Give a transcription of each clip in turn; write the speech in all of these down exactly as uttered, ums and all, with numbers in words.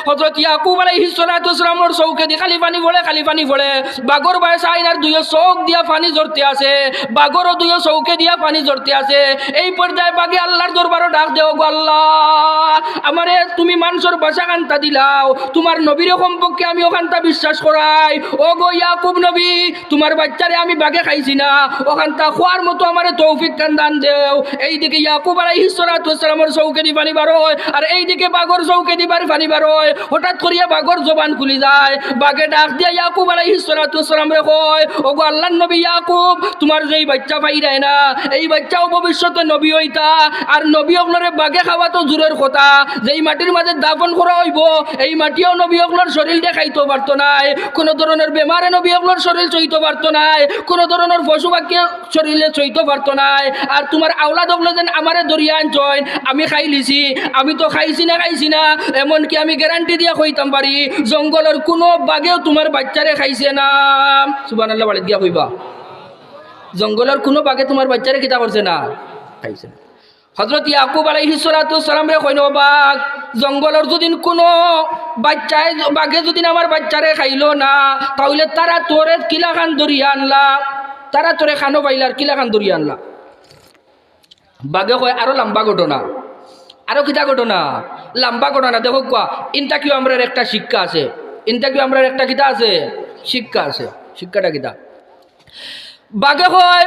হযরত ইয়াকুব আলাইহিস সালাতু ওয়াস সালামর চউখেদি খালি পানি পড়ে, খালি পানি পড়ে। বাঘর বায় চাইন আর দুইও চউখ দিয়া পানি ঝরতে আছে, বাঘরও দুইও চউখেদিয়া পানি ঝরতে আছে। এই পর্যায়ে বাঘে আল্লাহর দরবারো ডাক দেয়, "ও গো আল্লাহ, আমারে তুমি মানষর ভাষা খান্তা দিলাও, তুমার নবীরে কমপক্ষে আমি অখান্তা বিশ্বাস করাই। ও গো ইয়াকুব নবী, তুমার বাইচ্চারে আমি বাঘে খাইছি না, অখান্তা খওয়ার মতো আমারে তৌফিক খান দান দেও।" এইদিকে ইয়াকুব আলাইহিস সালাতু ওয়াস সালামর চউখেদি পানি বার অয়, আর এইদিকে বাঘর চউখেদি বার পানি বার অয়। হঠাৎ করিয়া বাঘর জবান খুলি যায়, বাঘে ডাক দিয়া ইয়াকুব আলাইহিস সালাতু ওয়াস সালামরে কয়, "ও গো আল্লাহর নবী ইয়াকুব, তুমার যেই বাইচ্চা পাইরায় না, এই বাইচ্চাও ভবিষ্যতে নবী অইতা, আর নবী অকলরে বাঘে খাওয়া তো দূরর কথা, যেই মাটির মাঝে দাফন করা অইবো, এই মাটিও নবী অকলর শরীলরে খাইতো পারতো নায়, কুনু ধরনর বেমারে নবী অকলর শরীল সইতো পারতো নায়, কুনু ধরনর পশু পাখিয়ে শরীলে সইতো পারতো নায়। আর তুমার আওলাদ অকলে যেন আমারে ধরিয়া আনছইন, আমি খাইলিছি, আমি তো খাইছি না, খাইছি না, এমনকি আমি গ্যারান্টি দিয়া কইতাম পারি, জঙ্গলর কুনু বাঘেও তুমার বাইচ্চারে খাইছে না।" সুবহানাল্লাহ, বাড়িত গিয়া কইবা, "জঙ্গলর কুনু বাঘে তুমার বাইচ্চারে কিতা করছে না? খাইছে না।" হযরত ইয়াকুব আলাইহিস সালাতু ওয়াস সালামরে কইন, "ও বাঘ, জঙ্গলর যুদিন কুনু বাইচ্চায়, বাঘে যুদিন আমার বাইচ্চারে খাইলো না, তাইলে তারা তোরে কিলাখান ধরিয়া আনলা, তারা তোরে খানো পাইলার কিলাখান ধরিয়া আনলা?" বাঘে কয়, "আরো লাম্বা ঘটনা।" আরো কিতা ঘটনা? লাম্বা ঘটনা। দেখউক্কা, ইন থাকিও আমরার একটা শিক্ষা আছে, ইন থাকিও আমরার একটা কিতা আছে? শিক্ষা আছে। শিক্ষাটা কিতা? বাঘে কয়,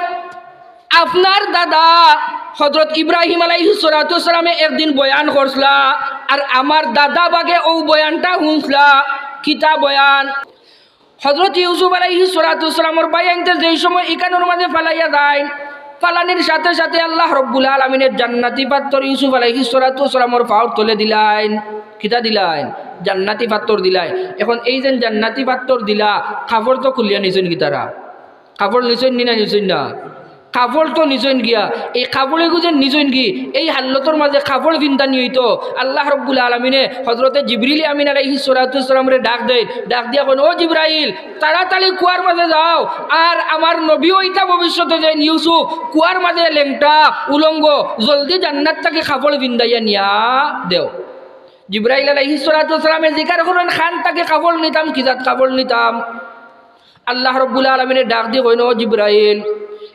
"আপনার দাদা হযরত ইব্রাহিম আলাইহিস সালাতু ওয়াস সালামে একদিন বয়ান করছলা, আর আমার দাদা বাঘে অউ বয়ানটা হুনছলা।" কিতা বয়ান? হযরত ইউসুফ আলাইহিস সালাতু ওয়াস সালামর ভাইয়াইন্তে যেই সময় ইকানোর মাঝে ফালাইয়া যাইন, ফালানির সাথে সাথে আল্লাহ রব্বুল আলামিনে জান্নাতি পাত্তর ইউসুফ আলাইহিস সালাতু ওয়াস সালামর পাওর তলে দিলাইন। কিতা দিলাইন? জান্নাতি পাত্তর দিলাইন। এখন এই যেন জান্নাতি পাত্তর দিলা, কাপড় তো খুলিয়া নিছইন কিতারা? কাপড় নিছইন নি না নিছইন না? কাপড় তো নিছইন গিয়া, এই কাপড় এগু যে নিছইন গি, এই হাল্লতর মাঝে কাপড় ফিন্দানি অইতো। আল্লাহ রব্বুল আলামিনে হযরতে জিবরিল আমিন আলাইহিস সালাতু ওয়াস সালামরে ডাক দেইন, ডাক দিয়া কইন, "ও জিবরাইল, তাড়াতাড়ি কুয়ার মাঝে যাও, আর আমার নবী অইতা ভবিষ্যতে যেইন ইউসুফ কুয়ার মাঝে লেংটা, উলঙ্গ, জলদি জান্নাত থাকি কাপড় ফিন্দাইয়া নিয়া দেও।" জিবরাইল আলাইহিস সালাতু ওয়াস সালামে জিকার করইন, "খান থাকি কাপড় নিতাম, কি জাত কাপড় নিতাম?" আল্লাহ রব্বুল আলামিনে ডাক দি কইন, "ও জিবরাইল,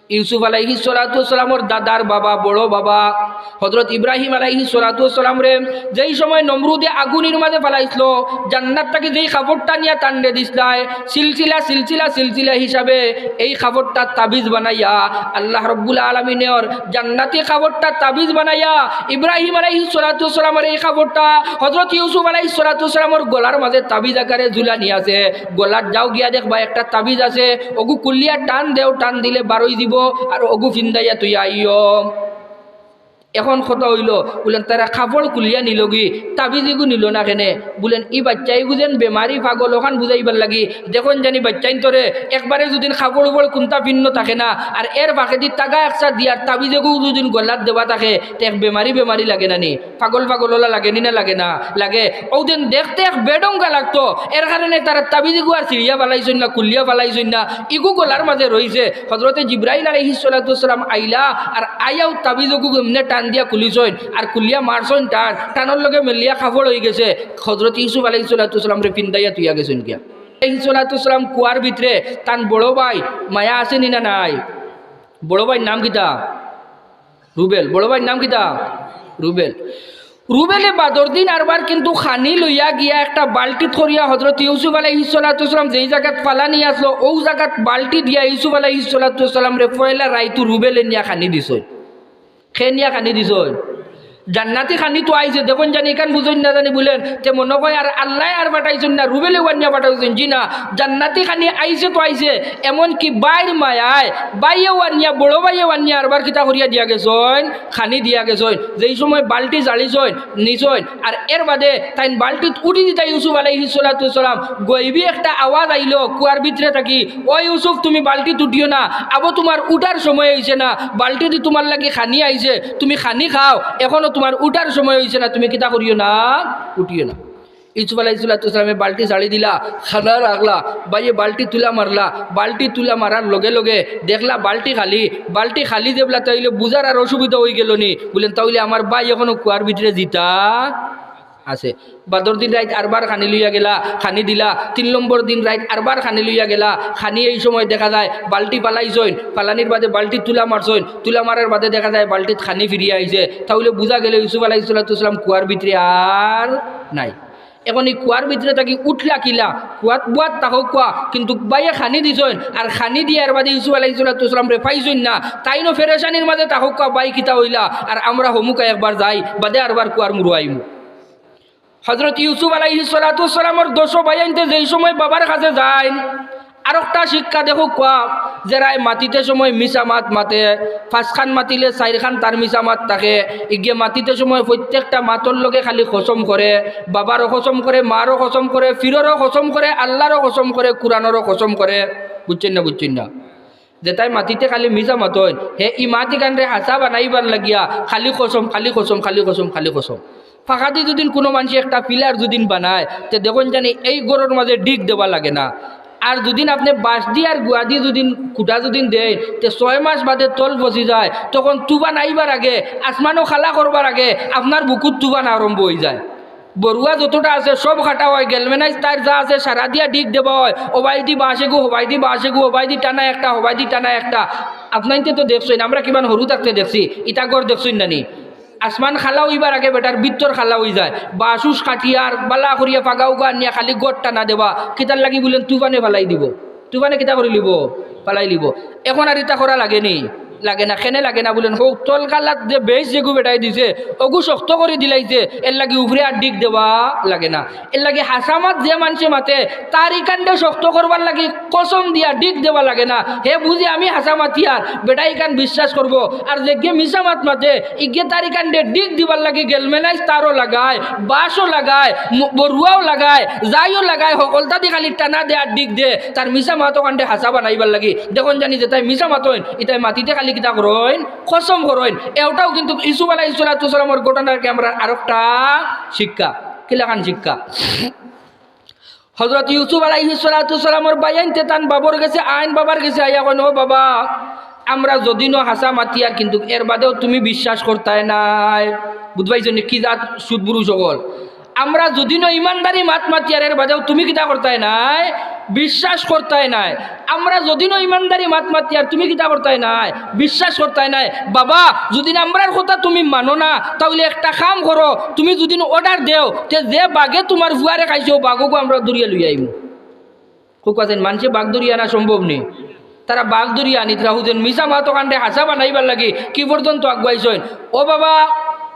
ইউসুফ আলাইহিস সালাতু ওয়াস সালামর দাদার বাবা, বড় বাবা, হযরত ইব্রাহিম আলাইহিস সালাতু ওয়াস সালামরে যেই সময় নমরুদে আগুনির মাঝে ফালাইছলো, জান্নাত থাকি যেই কাপড়টা নিয়া তানরে দিছলায়, সিলসিলা, সিলসিলা, সিলসিলা হিসাবে এই কাপড়টা তাবিজ বানাইয়া আল্লাহ রব্বুল আলামিনর জান্নাতি কাপড়টা তাবিজ বানাইয়া ইব্রাহিম আলাইহিস সালাতু ওয়াস সালামর এই কাপড়টা হযরত ইউসুফ আলাইহিস সালাতু ওয়াস সালামর গলার মাঝে তাবিজ আকারে ঝুলানি আছে।" গলাত যাও গিয়া দেখবা একটা তাবিজ আছে, অগু খুলিয়া টান দেও, টান দিলে বারই যিবো, আর অগু ফিন্দাইয়া থইয়া আইও। এখন কথা অইলো, বুলেন, তারা কাপড় খুলিয়া নিলো গি, তাবিজ এগু নিলো না কেনে? বুলেন, ই বাইচ্চা এগু যেন বেমারি পাগল, অখান বুঝাইবার লাগি। দেখইন জানি বাইচ্চাইন্তরে একবারে যুদিন কাপড় উপড় কুন্তা ভিন্ন থাকে না, আর এর ফাঁকেদি তাগা একসা দিয়ার তাবিজ এগু যুদিন গলাত দেওয়া থাকে, তে এক বেমারি বেমারি লাগে না নি? পাগল পাগল অলা লাগে নি না লাগে না? লাগে। অউ যেন দেখতে এক বেঢঙ্গা লাগতো, এর কারণে তারা তাবিজ এগু আর ছিড়িয়া ফালাইছইন না, খুলিয়া ফালাইছইন না, ইগু গলার মাঝে রইছে। হযরতে জিব্রাইল আলাইহিস সালাতু ওয়াস সালাম আইলা, আর আইয়াউ তাবিজ অগু এমনে টান দিয়া খুলিছইন, আর খুলিয়া মারছইন টান, টানর লগে মিলিয়া কাপড় অইগেছে। হযরত ইউসুফ আলাইহিস সালাতু ওয়াস সালামরে ফিন্দাইয়া থইয়া গেছইন গিয়া। আলাইহিস সালাতু ওয়াস সালাম কুয়ার ভিতরে তান বড় ভাই মায়া আছে নি না নাই? বড় ভাইর নাম কিতা? রুবেল। বড় ভাইর নাম কিতা? রুবেল। রুবেলে বাদর দিন আরবার কিন্তু খানি লইয়া গিয়া একটা বালটিত করিয়া হযরত ইউসুফ আলাইহিস সালাতু ওয়াস সালাম যেই জাগাত ফালানি আছলো, অউ জাগাত বালটি দিয়া ইউসুফ আলাইহিস সালাতু ওয়াস সালামরে পয়লা রাইতু রুবেলে নিয়া খানি দিছইন। কে নিয়া খানি দিছইন? জান্নাতি খানি তো আইছে, দেখইন জানি ইখান বুঝইন না জানি বুলেন, তে মনো কয় আর আল্লায় আর পাঠাইছইন না, রুবেলে ওয়ানিয়া পাঠাইছইন। জি না, জান্নাতি খানি আইছে তো আইছে, এমনকি ভাইর মায়ায়, ভাইয়ে ওয়ানিয়া, বড় ভাইয়ে ওয়ানিয়া আরবার কিতা করিয়া দিয়া গেছইন? খানি দিয়া গেছইন। যেই সময় বালটি জালিছইন, নিছইন, আর এর বাদে তাইন বালটিত উঠি দিতা ইউসুফ আলাইহিস সালাতু ওয়াস সালাম, গয়বি একটা আওয়াজ আইলো কুয়ার ভিতরে থাকি, "ও ইউসুফ, তুমি বালটিত উঠিও না, আবো তুমার উঠার সময় অইছে না, বালটিদি তুমার লাগি খানি আইছে, তুমি খানি খাও, এখনো তুমার উঠার সময় অইছে না, তুমি কিতা করিও না, উঠিও না।" ইউসুফ আলাইহিস সালাতু ওয়াস সালামে বালটি ছাড়ি দিলা, খানা রাখলা, ভাইয়ে বালটি তুলা মারলা, বালটি তুলা মারার লগে লগে দেখলা বালটি খালি, বালটি খালি যেবলা তাইলে বুঝার আর অসুবিধা অইগেলো নি, বুলেন, "তাইলে আমার ভাই এখনো কুয়ার ভিতরে যিতা।" আছে। বাদর দিন রাইত আরবার খানি লইয়া গেলা, খানি দিলা। তিন নম্বর দিন রাইত আরবার খানি লইয়া গেলা, খানি এই সময় দেখা যায় বালটি ফালাইছইন, ফালানির বাদে বালটি তুলা মারছইন, তুলা মারার বাদে দেখা যায় বালটিত খানি ফিরিয়া আইছে, তাইলে বুঝা গেল ইউসুফ আলাইহিস সালাতু ওয়াস সালাম কুয়ার ভিতরে আর নাই। এখন এই কুয়ার ভিতরে থাকি উঠলা কিলা, কুয়াত বুয়াত থাকউক্কা, কিন্তু বাইয়ে খানি দিছইন, আর খানি দিয়া এর বাদে ইউসুফ আলাইহিস সালাতু ওয়াস সালামরে পাইছইন না, তাইনও পেরেশানির মাঝে থাকউক্কা, বাই কিতা অইলা, আর আমরা হমুকা একবার যাই, বাদে আরবার কুয়ার মুরো আইমু। হজরত ইউসুফ আলাইহিস সালাতু ওয়াস সালামর দশ ভাইয়াইন্তে যেই সময় বাবার কাছে যাইন, আরোকটা শিক্ষা দেখউক্কা, যেরায় মাতিতে সময় মিছা মাত মাতে, পাঁচখান মাতিলে চাইরখান তার মিছা মাত থাকে, ইগে মাতিতে সময় প্রত্যেকটা মাতর লগে খালি কসম করে, বাবারও কসম করে, মারও কসম করে, ফিররও কসম করে, আল্লাহরও কসম করে, কুরআনরও কসম করে। বুঝছইন না, বুঝছইন না? যেতায় মাতিতে খালি মিছা মাতইন, হে ই মাত ইখানরে হাছা বানাইবার লাগিয়া খালি কসম, খালি কসম, খালি কসম, খালি কসম। ফাঁকাদি যুদিন কুনু মানষে একটা পিলার যুদিন বানায়, তে দেখইন জানি এই ঘরর মাঝে ডিগ দেওয়া লাগে না। আর যুদিন আপনে বাঁশ দি আর গুয়া দি যুদিন খুঁটা যুদিন দেইন, তে ছয় মাস বাদে তল পচি যায়, তখন তুফান আইবার আগে, আসমানও খালা করবার আগে আপনার বুকুত তুফান আরম্ভ অইযায়। বরুয়া যতটা আছে সব কাটা অয়, গেলমেনাইজ তার যা আছে সারা দিয়া ডিগ দেওয়া অয়, ওবায়দি বাঁশ এগু, হবায়দি বাঁশ এগু, ওবায়দি টানা একটা, হবায়দি টানা একটা। আপনাইন্তে তো দেখছইন, আমরা কিমান হুরু থাকতে দেখছি, ইতা ঘর দেখছইন না নি? আসমান খালা অইবার আগে বেটার ভিতর খালা অইযায়, বাঁশ উশ কাটিয়া আর বালা করিয়া ফাগাউগা আনিয়া খালি ঘর টানা দেওয়া, কিতার লাগি বুলেন তুফানে ফালাই দিবো। তুফানে কিতা করিলিবো? ফালাইলিবো। এখন আর ইতা করা লাগে নি? লাগে না। কেনে লাগে না বুলেন, হউ তলকালাত যে বেইস যেগু বেটায় দিছে, ওগু শক্ত করি দিলাইছে, এরলাগি উপরে আর ডিগ দেওয়া লাগে না। এরলাগি হাছা মাত যে মানষে মাতে, তার ইখানরে শক্ত করবার লাগি কসম দিয়া ডিগ দেওয়া লাগে না। হে বুঝে আমি হাছা মাতিয়ার, বেটায় ইখান বিশ্বাস করবো। আর যেগিয়ে মিছা মাত মাতে, ইগিয়ে তার ইখানরে ডিগ দিবার লাগি গেলমেনাইজ তারও লাগায়, বাঁশও লাগায়, ম-, বরুয়াও লাগায়, যাইও লাগায়, হকলতাদি খালি টানা দে আর ডিগ দে, তার মিছা মাত ওখানরে হাছা বানাইবার লাগি। দেখইন জানি যেতায় মিছা মাতইন, ইতায় মাতিতে খালি কিতা করইন, কসম করইন। এটাও কিন্তু ইউসুফ আলাইহিস সালাতু ওয়াস সালামর ঘটনার কি আমরা আরোকটা শিক্ষা, কিলাখান শিক্ষা? হজরত ইউসুফ আলাইহিস সালাতু ওয়াস সালামর ভাইয়াইন্তে তান বাবার গেছে আইন, বাবার গেছে আইয়া কইন, "ও বাবা, আমরা যুদিনও হাছা মাতিয়ার, কিন্তু এর বাদেও তুমি বিশ্বাস করতায় নায়।" বুঝবাইছো নি কি জাত সুদপুরুষ অকল? আমরা যুদিনও ইমানদারি মাত মাতিয়ার, এর বাদেও তুমি কিতা করতায় নায়? বিশ্বাস করতায় নায়। আমরা যুদিনও ইমানদারি মাত মাতিয়ার, তুমি কিতা করতায় নায়? বিশ্বাস করতায় নায়। বাবা, যুদিন আমরার কথা তুমি মানো না, তাইলে একটা কাম করো, তুমি যুদিন order দেও, তে যে বাঘে তুমার ফুয়ারে খাইছে, অউ বাঘগু আমরা ধরিয়া লইয়া আইমু। খুব আছেন, মানষে বাঘ ধরিয়া আনা সম্ভব নি। তারা বাঘ ধরিয়া আনিতরা, হুজুর মিছা মাত ওখানরে হাছা বানাইবার লাগি কি পর্যন্ত আগুয়াইছইন। ও বাবা,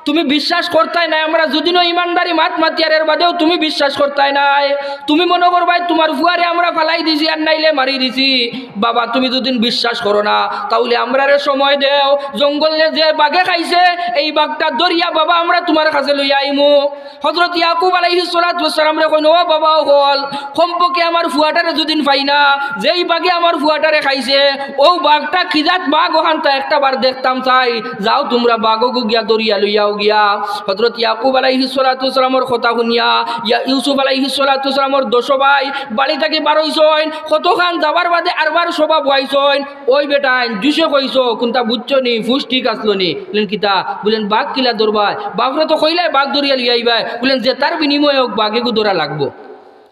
তুমি বিশ্বাস করতায় নায়, আমরা যুদিনও ইমানদারি মাত মাতিয়ার, এর বাদেও তুমি বিশ্বাস করতায় নায়। তুমি মনো করবায় তুমার ফুয়ারে আমরা ফালাই দিছি আর নাইলে মারি দিছি। বাবা, তুমি যুদিন বিশ্বাস করো না, তাইলে আমরারে সময় দেও। জঙ্গলে যে বাঘে খাইছে, এই বাঘটা ধরিয়া বাবা আমরা তুমার কাছে লইয়া আইমু। হজরত ইয়াকুব আলাইহিস সালাতু ওয়াস সালামরে কইন, "ও বাবা অকল, কমপক্ষে আমার ফুয়াটারে যুদিন পাই না, যেই বাঘে আমার ফুয়াটারে খাইছে, অউ বাঘটা কি জাত বাঘ, ওখানতা একটা বার দেখতাম চাই। যাও তুমরা বাঘগু গিয়া ধরিয়া লইয়াও গিয়া।" হজরত ইয়াকুব আলাইহিস সালাতু ওয়াস সালামর কথা হুনিয়া ইয়া ইউসুফ আলাইহিস সালাতু ওয়াস সালামর দশ ভাই বাড়ি থাকি বারইছইন, কতখান যাবার বাদে আরবার সভা বওয়াইছইন। ওই বেটাইন, জুশে কইছো, কুনতা বুঝছো নি? ফুশ ঠিক আছলো নি? বুলেন, "কিতা?" বুলেন, "বাঘ কিলা ধরবায়? বাঘরে তো কইলায় বাঘ ধরিয়া লইয়া আইবায়।" বুলেন, "যেতার বিনিময়ে অউক, বাঘেগু ধরা লাগবো।"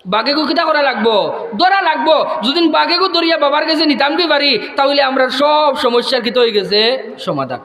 বাঘেগু কিতা করা লাগবো? ধরা লাগবো। যুদিন বাঘেগু ধরিয়া বাবার গেছে নিতাম কি পারি, তাইলে আমরার সব সমস্যার কিতা অইগেছে? সমাধান।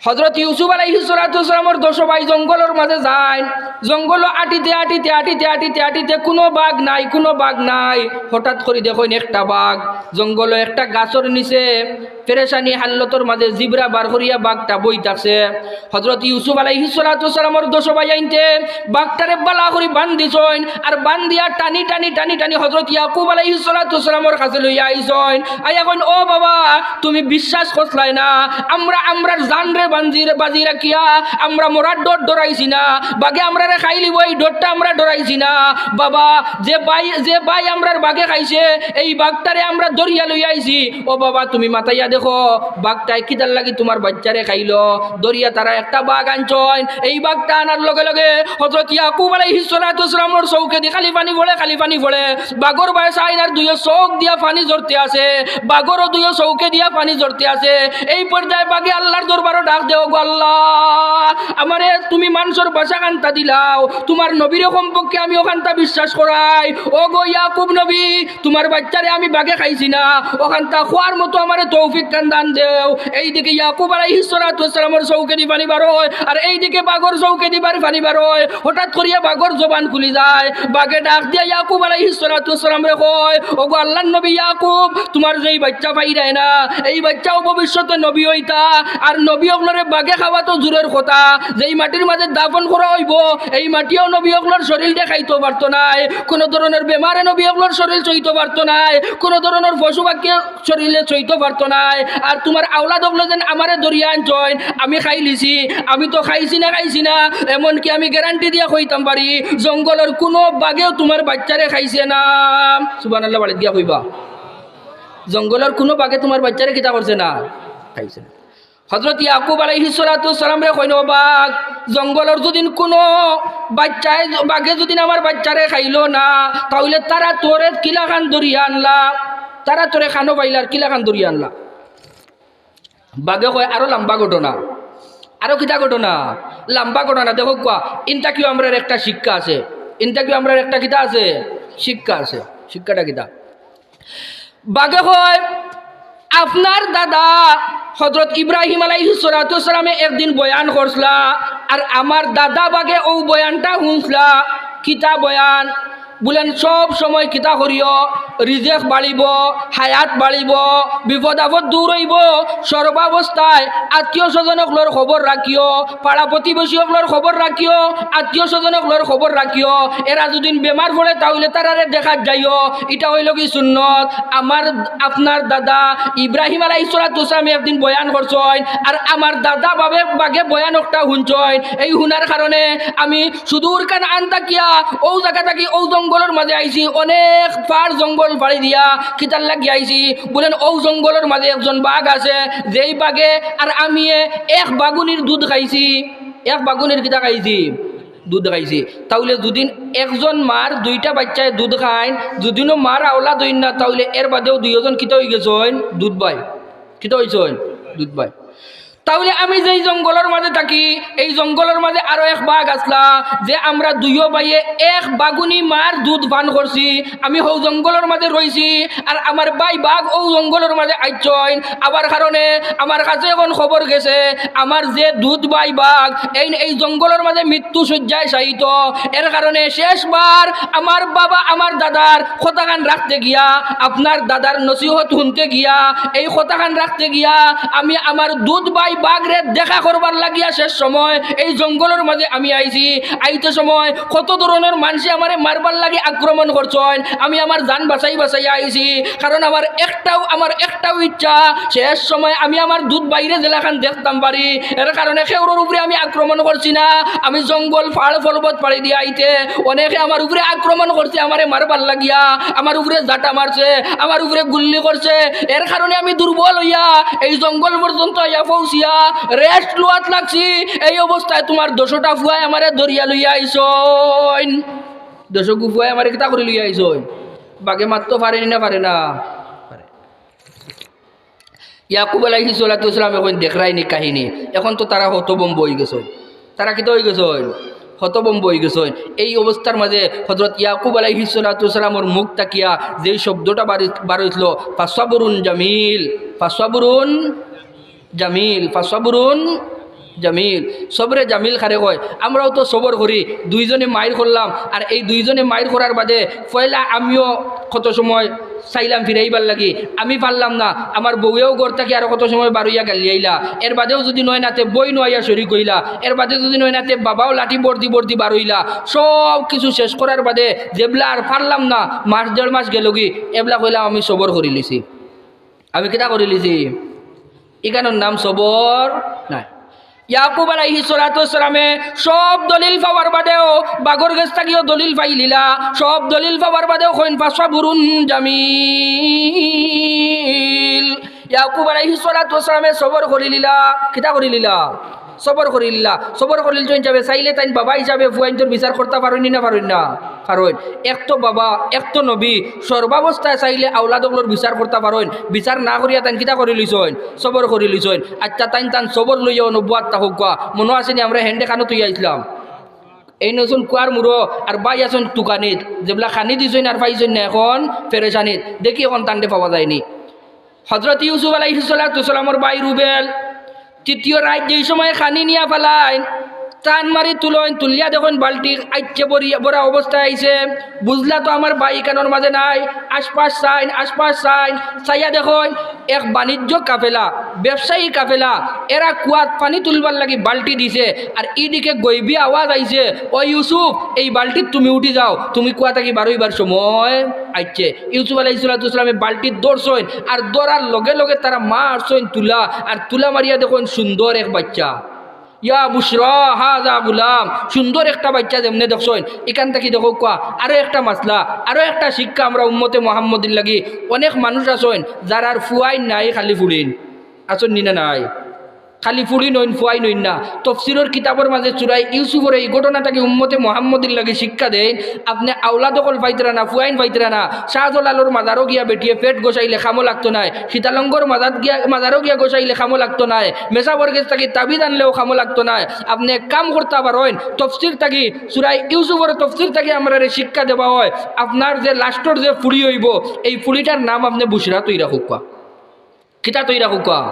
হজরত ইউসুফ আলাইহিস সালাতু ওয়াস সালামর দশ ভাই জঙ্গলর মাঝে যাইন। জঙ্গলো আটিতে, আটিতে, আটিতে, আটিতে, আটিতে কুনু বাঘ নাই, কুনু বাঘ নাই। হঠাৎ করি দেখইন একটা বাঘ জঙ্গলো একটা গাছর নিচে পেরেশানি হালতর মাঝে জিবরা বার করিয়া বাঘটা বই থাকছে। হজরত ইউসুফ আলাইহিস সালাতু ওয়াস সালামর দশ ভাইয়াইন্তে বাঘটারে বালা করি বান্ধিছইন, আর বান্ধিয়া টানি, টানি, টানি, টানি হজরত ইয়াকুব আলাইহিস সালাতু ওয়াস সালামর কাছে লইয়া আইছইন। আইয়া কইন, "ও বাবা, তুমি বিশ্বাস করছলায় না, আমরা আমরার জানরে বাজি, বাজি রাখিয়া আমরা মরার ডর ডরাইছি না, বাঘে আমরারে খাইলিবো এই ডরটা আমরা ডরাইছি না। বাবা, যে ভাই, যে ভাই আমরার বাঘে খাইছে, এই বাঘটারে আমরা ধরিয়া লইয়া আইছি। ও বাবা, তুমি মাতাইয়া দেখো, বাঘটায় কিতার লাগি তুমার বাইচ্চারে খাইলো। ধরিয়া তারা একটা বাঘ আনছইন। এই বাঘটা আনার লগে লগে হযরত ইয়াকুব আলাইহিস সালাতু ওয়াস সালামর চউখেদি খালি পানি পড়ে, খালি পানি পড়ে। বাঘর বায় চাইন আর দুইও চউখ দিয়া পানি ঝরতে আছে, বাঘরও দুইও চউখে দিয়া পানি ঝরতে আছে। এই পর্যায়ে বাঘে আল্লাহর দরবারো ডাক দেয়, "ওগো আল্লাহ, আমারে তুমি মানষর ভাষা খান্তা দিলাও, তুমার নবীরে কমপক্ষে আমি অখান্তা বিশ্বাস করাই। ওগো ইয়াকুব নবী, তুমার বাইচ্চারে আমি বাঘে খাইছি না, অখান্তা খোয়ার মতো আমারে তৌফিক খান দান দেও।" এইদিকে ইয়াকুব আলাইহিস সালাতু ওয়াস সালামর চউখেদি পানি বার অয়, আর এইদিকে বাঘর চউখেদি বার পানি বার অয়। হঠাৎ করিয়া বাঘর জবান খুলি যায়, বাঘে ডাক দিয়া ইয়াকুব আলাইহিস সালাতু ওয়াস সালামরে কয়, "ওগো আল্লাহর নবী ইয়াকুব, তুমার যেই বাইচ্চা পাইরায় না, এই বাইচ্চাও ভবিষ্যতে নবী অইতা, আর নবী অকলরে বাঘে খাওয়া তো দূরের কথা, যেই মাটির মাঝে দাফন করা অইবো, এই মাটিও নবী অকলর শরীলরে খাইতো পারতো নায়, কুনু ধরনর বেমারে নবী অকলর শরীল সইতো পারতো নায়, কুনু ধরনর পশু পাখিয়ে শরীলে সইতো পারতো নায়। আর তুমার আওলাদ অকলে যেন আমারে ধরিয়া আনছইন, আমি খাইলিছি, আমি তো খাইছি না, খাইছি না, এমনকি আমি গ্যারান্টি দিয়া কইতাম পারি, জঙ্গলর কুনু বাঘেও তুমার বাইচ্চারে খাইছে না।" সুবহানাল্লাহ বাড়িত গিয়া কইবা। জঙ্গলর কুনু বাঘে তুমার বাইচ্চারে কিতা করছে না? খাইছে না। হযরত ইয়াকুব আলাইহিস সালাতু ওয়াস সালামরে কইন, "ও বাঘ, জঙ্গলর যুদিন কুনু বাইচ্চায়, বাঘে যুদিন আমার বাইচ্চারে খাইলো না, তাইলে তারা তোরে কিলাখান ধরিয়া আনলা, তারা তোরে খানো পাইলার কিলাখান ধরিয়া আনলা?" বাঘে কয়, "আরো লাম্বা ঘটনা।" আরো কিতা ঘটনা? লাম্বা ঘটনা। দেখউক্কা, ইন থাকিও আমরার একটা শিক্ষা আছে, ইন থাকিও আমরার একটা কিতা আছে? শিক্ষা আছে। শিক্ষাটা কিতা? বাঘে কয়, "আপনার দাদা হযরত ইব্রাহিম আলাইহিস সালাতু ওয়াস সালামে একদিন বয়ান করছলা, আর আমার দাদা বাঘে অউ বয়ানটা হুনছলা।" "কিতা বয়ান?" বুলেন, "সব সময় কিতা করিও, রিজেক বাড়িবো, হায়াত বাড়িবো, বিপদ আপদ দূর অইবো, সর্বাবস্থায় আত্মীয় স্বজন অকলর খবর রাখিও, পাড়া প্রতিবেশী অকলর খবর রাখিও, আত্মীয় স্বজন অকলর খবর রাখিও। এরা যুদিন বেমার পড়ে, তাইলে তারারে দেখাত যাইও।" ইটা অইলো গি সুন্নত। আমার, আপনার দাদা ইব্রাহিম আলাইহিস সালাতু ওয়াস সালামে একদিন বয়ান করছইন, আর আমার দাদা বাঘে, বাঘে বয়ান একটা হুনছইন। এই হুনার কারণে আমি সুদূর কানান থাকিয়া অউ জাগা থাকি অউ জঙ্গলর মাঝে আইছি, অনেক পাড় জঙ্গল পাড়ি দিয়া কিতার লাগি আইছি। বুলেন, "অউ জঙ্গলর মাঝে একজন বাঘ আছে, যেই বাঘে আর আমিয়ে এক বাগুনির দুধ খাইছি।" এক বাগুনির কিতা খাইছি? দুধ খাইছি। তাইলে যুদিন একজন মার দুইটা বাইচ্চায় দুধ খাইন, যুদিনও মার আওলাদ অইন না, তাইলে এর বাদেও দুইওজন কিতা অইগেছইন? দুধ ভাই। কিতা অইছইন? দুধ ভাই। তাইলে আমি যেই জঙ্গলর মাঝে থাকি, এই জঙ্গলর মাঝে আরো এক বাঘ আছলা, যে আমরা দুইও ভাইয়ে এক বাগুনি মার দুধ পান করছি। আমি হউ জঙ্গলর মাঝে রইছি, আর আমার ভাই বাঘ অউ জঙ্গলর মাঝে আইছইন। আবার কারণে আমার কাছে অখন খবর গেছে, আমার যে দুধ ভাই বাঘ এইন এই জঙ্গলর মাঝে মৃত্যু শয্যায় শায়িত। এর কারণে শেষবার আমার বাবা, আমার দাদার কথাখান রাখতে গিয়া, আপনার দাদার নসিহত হুনতে গিয়া, এই কথাখান রাখতে গিয়া আমি আমার দুধ ভাই বাঘরে দেখা করবার লাগিয়া শেষ সময় এই জঙ্গলর মাঝে আমি আইছি। আইতে সময় কত ধরনর মানষে আমারে মারবার লাগি আক্রমণ করছইন, আমি আমার জান বাঁচাই বাঁচাইয়া আইছি। কারণ আমার একটাউ, আমার একটাউ ইচ্ছা, শেষ সময় আমি আমার দুধ ভাইরে যেলাখান দেখতাম পারি। এর কারণে কেউরর উপরে আমি আক্রমণ করছি না। আমি জঙ্গল, পাড়, পর্বত পাড়ি দিয়া আইতে অনেকে আমার উপরে আক্রমণ করছে আমারে মারবার লাগিয়া, আমার উপরে জাটা মারছে, আমার উপরে গুল্লি করছে। এর কারণে আমি দুর্বল অইয়া এই জঙ্গল পর্যন্ত আইয়া পৌঁছিয়া rest লওয়াত লাগছি। এই অবস্থায় তুমার দশটা ফুয়ায় আমারে ধরিয়া লইয়া আইছইন। দশগু ফুয়ায় আমারে কিতা করি লইয়া আইছইন? বাঘে মারতো পারেনি না পারে না? পারে। ইয়াকুব আলাইহিস সালাতু ওয়াস সালামে কইন, "দেখরায়নি কাহিনী, অখন তো তারা হতভম্ব অইগেছইন।" তারা কিতা অইগেছইন? হতভম্ব অইগেছইন। এই অবস্থার মাঝে হযরত ইয়াকুব আলাইহিস সালাতু ওয়াস সালামর মুখ থাকিয়া যেই শব্দটা বারি-, বার অইছিল, "ফাসাবরুন জামিল, ফাসাবরুন জামিল, ফাসাবরুন জামিল।" সবরে জামিল কারে কয়? আমরাও তো সবর করি। দুইজনে মাইর করলাম, আর এই দুইজনে মাইর করার বাদে পয়লা আমিও কত সময় চাইলাম ফিরাইবার লাগি, আমি পারলাম না। আমার বউয়েও ঘর থাকি আরো কত সময় বারইয়া গালিয়াইলা। এর বাদেও যুদি নয় নাতে বইনও আইয়া শরিক অইলা, এর বাদে যুদি নয় নাতে বাবাও লাঠি বর্দি বর্দি বারইলা। সব কিছু শেষ করার বাদে যেবলা আর পারলাম না, মাস দেড় মাস গেলগি, এবলা কইলাম, "আমি সবর করিলিছি।" আমি কিতা করিলিছি? ইখানর নাম সবর নায়। ইয়াকুব আলাইহিস সালাতু ওয়াস সালামে সব দলিল পাওয়ার বাদেও, বাঘর গেছ থাকিও দলিল পাইলিলা, সব দলিল পাওয়ার বাদেও কইন, "ফাসাবরুন জামিল।" ইয়াকুব আলাইহিস সালাতু ওয়াস সালামে সবর করিলিলা। কিতা করিলিলা? সবর করিলিলা। সবর করিলিছইন হিসাবে চাইলে তাইন বাবা হিসাবে ফুয়াইন্তর বিচার করতা পারইন নি না পারইন না? পারইন। এক তো বাবা, এক তো নবী, সর্বাবস্থায় চাইলে আওলাদ অকলর বিচার করতা পারইন। বিচার না করিয়া তাইন কিতা করিলিছইন? সবর করিলিছইন। আচ্ছা, তাইন তান সবর লইয়া অনবুয়াত থাকউক্কা। মনো আছে নি আমরা হেন্ডে খানো তুই আইছলাম? এইন আছইন কুয়ার মুড়ো, আর বাই আছইন তুকানিত। যেবলা খানি দিছইন আর পাইছইন না, এখন পেরেশানিত। দেখি এখন তানরে পাওয়া যায়নি। হযরত ইউসুফ আলাইহিস সালাতু ওয়াস সালামর বাই রুবেল তৃতীয় রাইত যেই সময় খানি নিয়া ফালাইন, টান মারি তুলইন, তুলিয়া দেখইন বালটি আইছে ভরিয়া, ভরা অবস্থায় আইছে। বুঝলা তো আমার বাই ইকানোর মাঝে নাই। আশপাশ চাইন, আশপাশ চাইন, চাইয়া দেখইন এক বাণিজ্য কাফেলা, ব্যবসায়ী কাফেলা, এরা কুয়াত পানি তুলবার লাগি বালটি দিছে, আর ইদিকে গইবি আওয়াজ আইছে, "ও ইউসুফ, এই বালটিত তুমি উঠি যাও, তুমি কুয়া থাকি বারইবার সময় আইছে।" ইউসুফ আলাইহিস সালাতু ওয়াস সালামে বালটিত ধরছইন, আর ধরার লগে লগে তারা মারছইন তুলা, আর তুলা মারিয়া দেখইন সুন্দর এক বাচ্চা। ইয়া বুশরা, হাযা গুলাম, সুন্দর একটা বাচ্চা যেমনে দেখছইন, ইকান থাকি দেখউক্কা আরো একটা মাসলা, আরো একটা শিক্ষা আমরা উম্মতে মুহাম্মদীর লাগি। অনেক মানুষ আছইন যারার ফুয়াইন নাই, খালি ফুড়িন। আছইন নি না নাই? খালি ফুড়িন অইন, ফুয়াইন অইন না। তফসিরর কিতাবর মাঝে সুরায় ইউসুফর এই ঘটনাটাকে উম্মতে মুহাম্মদীর লাগি শিক্ষা দেইন। আপনে আওলাদ অকল পাইতরা না, ফুয়াইন পাইতরা না। শাহজালালর মাজারো গিয়া বেটিয়ে পেট গোসাইলে কামো লাগতো নায়, সীতালঙ্গর মাজার গিয়া, মাজারো গিয়া গোসাইলে কামো লাগতো নায়, মেসাবর গেছ থাকি তাবিজ আনলেও কামো লাগতো নায়। আপনে এক কাম করতা পারইন, তফসির থাকি, সুরায় ইউসুফর তফসির থাকি আমরারে শিক্ষা দেওয়া অয়, আপনার যে লাস্টর যে ফুড়ি অইবো, এই ফুড়িটার নাম আপনে বুশরা থই রাখউক্কা। কিতা থই রাখউক্কা?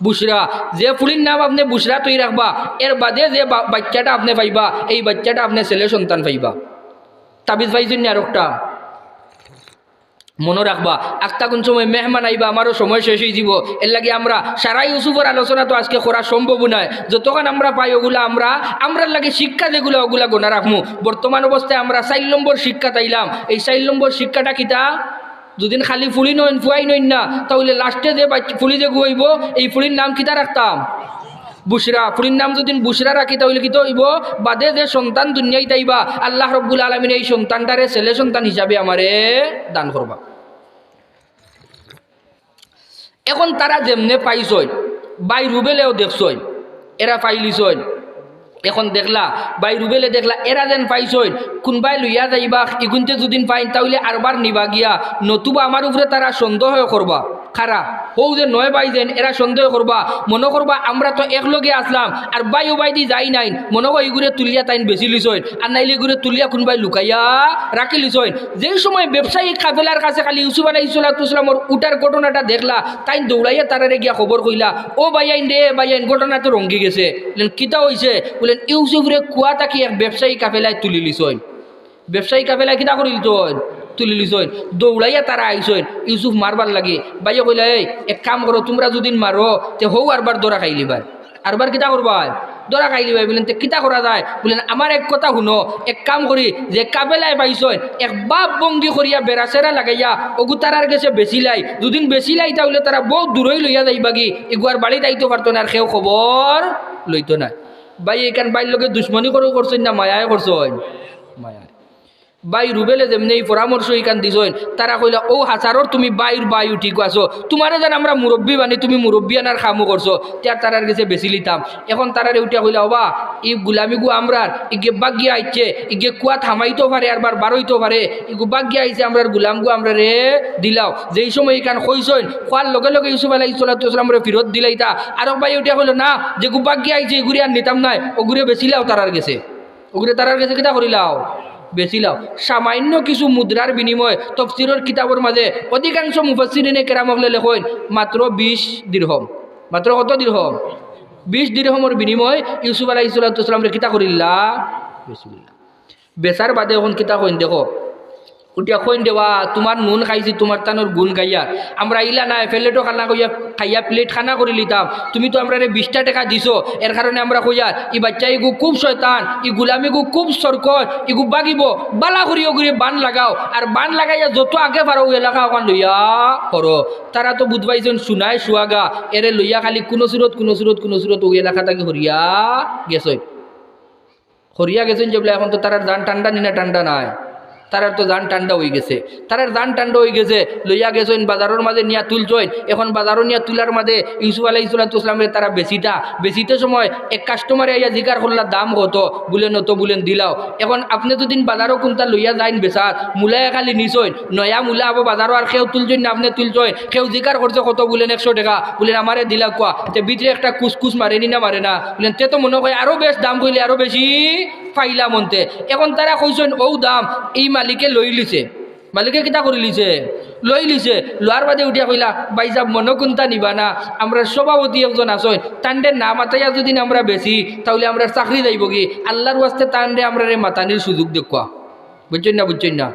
বুশরা। যে ফুড়ির নাম আপনে বুশরা থই রাখবা, এর বাদে যে বা-, বাচ্চাটা আপনে পাইবা, এই বাচ্চাটা আপনে ছেলে সন্তান পাইবা। তাবিজ পাইছইন নি আরোকটা? মনো রাখবা, আখতা কুন সময় মেহমান আইবা, আমারও সময় শেষ অইযিবো। এরলাগি আমরা সারা ইউসুফর আলোচনা তো আজকে করা সম্ভব নায়। যতখান আমরা পাই ওগুলা আমরা, আমরার লাগি শিক্ষা যেগুলা, ওগুলা গনা রাখমু। বর্তমান অবস্থায় আমরা চাইর নম্বর শিক্ষাত আইলাম। এই চাইর নম্বর শিক্ষাটা কিতা? যুদিন খালি ফুড়িন অইন, ফুয়াইন অইন না, তাইলে লাস্টে যে বাচ-, ফুড়ি যেগু অইবো, এই ফুড়ির নাম কিতা রাখতাম? বুশরা। ফুড়ির নাম যুদিন বুশরা রাখি, তাইলে কিতা অইবো? বাদে যে সন্তান দুনিয়াত আইবা, আল্লাহ রব্বুল আলামিন এই সন্তানটারে ছেলে সন্তান হিসাবে আমারে দান করবা। এখন তারা যেমনে পাইছইন, বাই রুবেলেও দেখছইন, এরা পাইলিছইন। এখন দেখলা, বাই রুবেলে দেখলা, এরা যেন পাইছইন, কুনবায় লইয়া যাইবা, ইগুনতে যুদিন পাইন, তাইলে আরবার নিবা গিয়া, নতুবা আমার উপরে তারা সন্দেহ করবা। খারা, হউ যে নয় বাই যেন, এরা সন্দেহ করবা, মনো করবা, আমরা তো একলগে আছলাম, আর বাই ওবায়দি যাই নাইন, মনো কয় ইগুরে তুলিয়া তাইন বেচিলিছইন, আর নাইলে ইগুরে তুলিয়া কুনবায় লুকাইয়া রাখিলিছইন। যেই সময় ব্যবসায়ী কাফেলার কাছে খালি ইউসুফ আলাইহিস সালাতু ওয়াস সালামর উঠার ঘটনাটা দেখলা, তাইন দৌড়াইয়া তারারে গিয়া খবর কইলা, "ও ভাইয়াইন রে, ভাইয়াইন, ঘটনা তো রঙ্গি গেছে।" বলেন, "কিতা অইছে?" বলেন, "ইউসুফরে কুয়া থাকি এক ব্যবসায়ী কাফেলায় তুলিলিছইন।" ব্যবসায়ী কাফেলায় কিতা করিলিছইন? তুলিলিছইন। দৌড়াইয়া তারা আইছইন ইউসুফ মারবার লাগি। ভাইয়ে কইলা, "এই, এক কাম করো, তুমরা যুদিন মারো, তে হউ আরবার ধরা খাইলিবায়।" আরবার কিতা করবায়? ধরা খাইলিবায়। বলেন, "তে কিতা করা যায়?" বলেন, "আমার এক কথা হুনো, এক কাম করি, যে কাফেলায় পাইছইন, এক বাপ ভঙ্গি করিয়া বেড়াছেড়া লাগাইয়া অগু তারার গেছে বেচিলাই। যুদিন বেচিলাই, তাইলে তারা বউত দূরই লইয়া যাইবাগি, ইগুয়ার বাড়িত আইতো পারতো না, আর কেউ খবর লইতো না।" ভাই, ইখান বাইর লগে দুশমনি করেউ করছইন না মায়ায় করছইন? মায়ায়। বাই রুবেলে যেমনে ই পরামর্শ ইখান দিছইন, তারা কইলা, "ও হাছারর তুমি বাইর বায়ু ঠিক আছো, তুমারে যেন আমরা মুরব্বি বানি, তুমি মুরব্বিয়ানার কামও করছো, তে আর তারার গেছে বেচিলিতাম।" এখন তারারে উঠিয়া কইলা, "ওবা, ই গুলামিগু আমরার, ইগে বাগিয়া আইছে, ইগে কুয়াত হামাইতো পারে, আরবার বারইতো পারে, ইগু বাগিয়া আইছে, আমরার গুলামগু আমরারে দিলাও।" যেই সময় ইখান কইছইন, কওয়ার লগে লগে ইউসুফ আলাইহিস সালাতু ওয়াস সালামরে ফিরত দিলাইতা। আরক বাই উঠিয়া কইলো, "না, যেগু বাগিয়া আইছে, ইগুরে আর নিতাম নায়, অগুরে বেচিলাও তারার গেছে।" অগুরে তারার গেছে কিতা করিলাও? বেচিলাও। সামান্য কিছু মুদ্রার বিনিময়ে তফসিরর কিতাবর মাঝে অধিকাংশ মুফাসসিরিনে কেরাম অকলে লেখইন মাত্র বিশ দিরহম। মাত্র কত দিরহম? বিশ দিরহমর বিনিময়ে ইউসুফ আলাইহিস সালাতু ওয়াস সালামরে কিতা করিলা? বেচিলা। বেচার বাদে অখন কিতা কইন দেখো। উঠিয়া কইন দেওয়া, "তুমার নুন খাইছি, তুমার তানর গুণ গাইয়ার। আমরা ইলা নায়, প্লেটো খানা কইয়া, খাইয়া প্লেট খানা করিলিতাম। তুমি তো আমরারে বিশটা টেকা দিছো, এর কারণে আমরা কইয়ার, ই বাইচ্চা ইগু খুব শয়তান, ই গুলামিগু খুব সরকশ, ইগু বাগিবো, বালা করি অগুরে বান লাগাও, আর বান লাগাইয়া যত আগে পারো অউ এলাকা অখান লইয়া হরো।" তারা তো বুঝ পাইছইন সুনায় সুয়াগা, এরে লইয়া খালি কুনু সুরত, কুনু সুরত, কুনু সুরত অউ এলাকা থাকি হরিয়া গেছইন। হরিয়া গেছইন যেবলা, অখন তো তারার জান টান্ডা নি না টান্ডা নায়? তারার তো জান ঠান্ডা অইগেছে, তারার জান ঠান্ডা অইগেছে, লইয়া গেছইন বাজারর মাঝে নিয়া তুলছইন। এখন বাজারো নিয়া তুলার মাঝে ইউসুফ আলাইহিস সালাতু ওয়াস সালামরে তারা বেচিতা, বেচিতে সময় এক কাস্টমারে আইয়া জিকার করলা, "দাম কত?" বুলেন, "অত।" বুলেন, "দিলাও।" এখন আপনে যুদি বাজারো কুনতা লইয়া যাইন বেচাত, মুলায় খালি নিছইন, নয়া মুলা আবো বাজারো আর কেউ তুলছইন না, আপনে তুলছইন, কেউ জিকার করছে, "কত?" বুলেন, "একশো টেকা।" বুলেন, "আমারে দিলাউক্কা।" তে ভিতরে একটা কুসকুস মারেনি না, মারে না? বুলেন, তে তো মনো কয় আরো বেশ দাম কইলে আরো বেশি পাইলাম অন্তে। এখন তারা কইছইন অউ দাম, এই মালিকে লইলিছে। মালিকে কিতা করিলিছে? লইলিছে। লওয়ার বাদে উঠিয়া কইলা, "ভাইসাব, মনো কুনতা নিবা না, আমরার সভাপতি একজন আছইন, তানরে না মাতাইয়া যুদি আমরা বেচি, তাইলে আমরার চাকরি যাইবোগি। আল্লার ওয়াস্তে তানরে আমরারে মাতানির সুযোগ দেউক্কা।" বুঝছইন না? বুঝছইন না?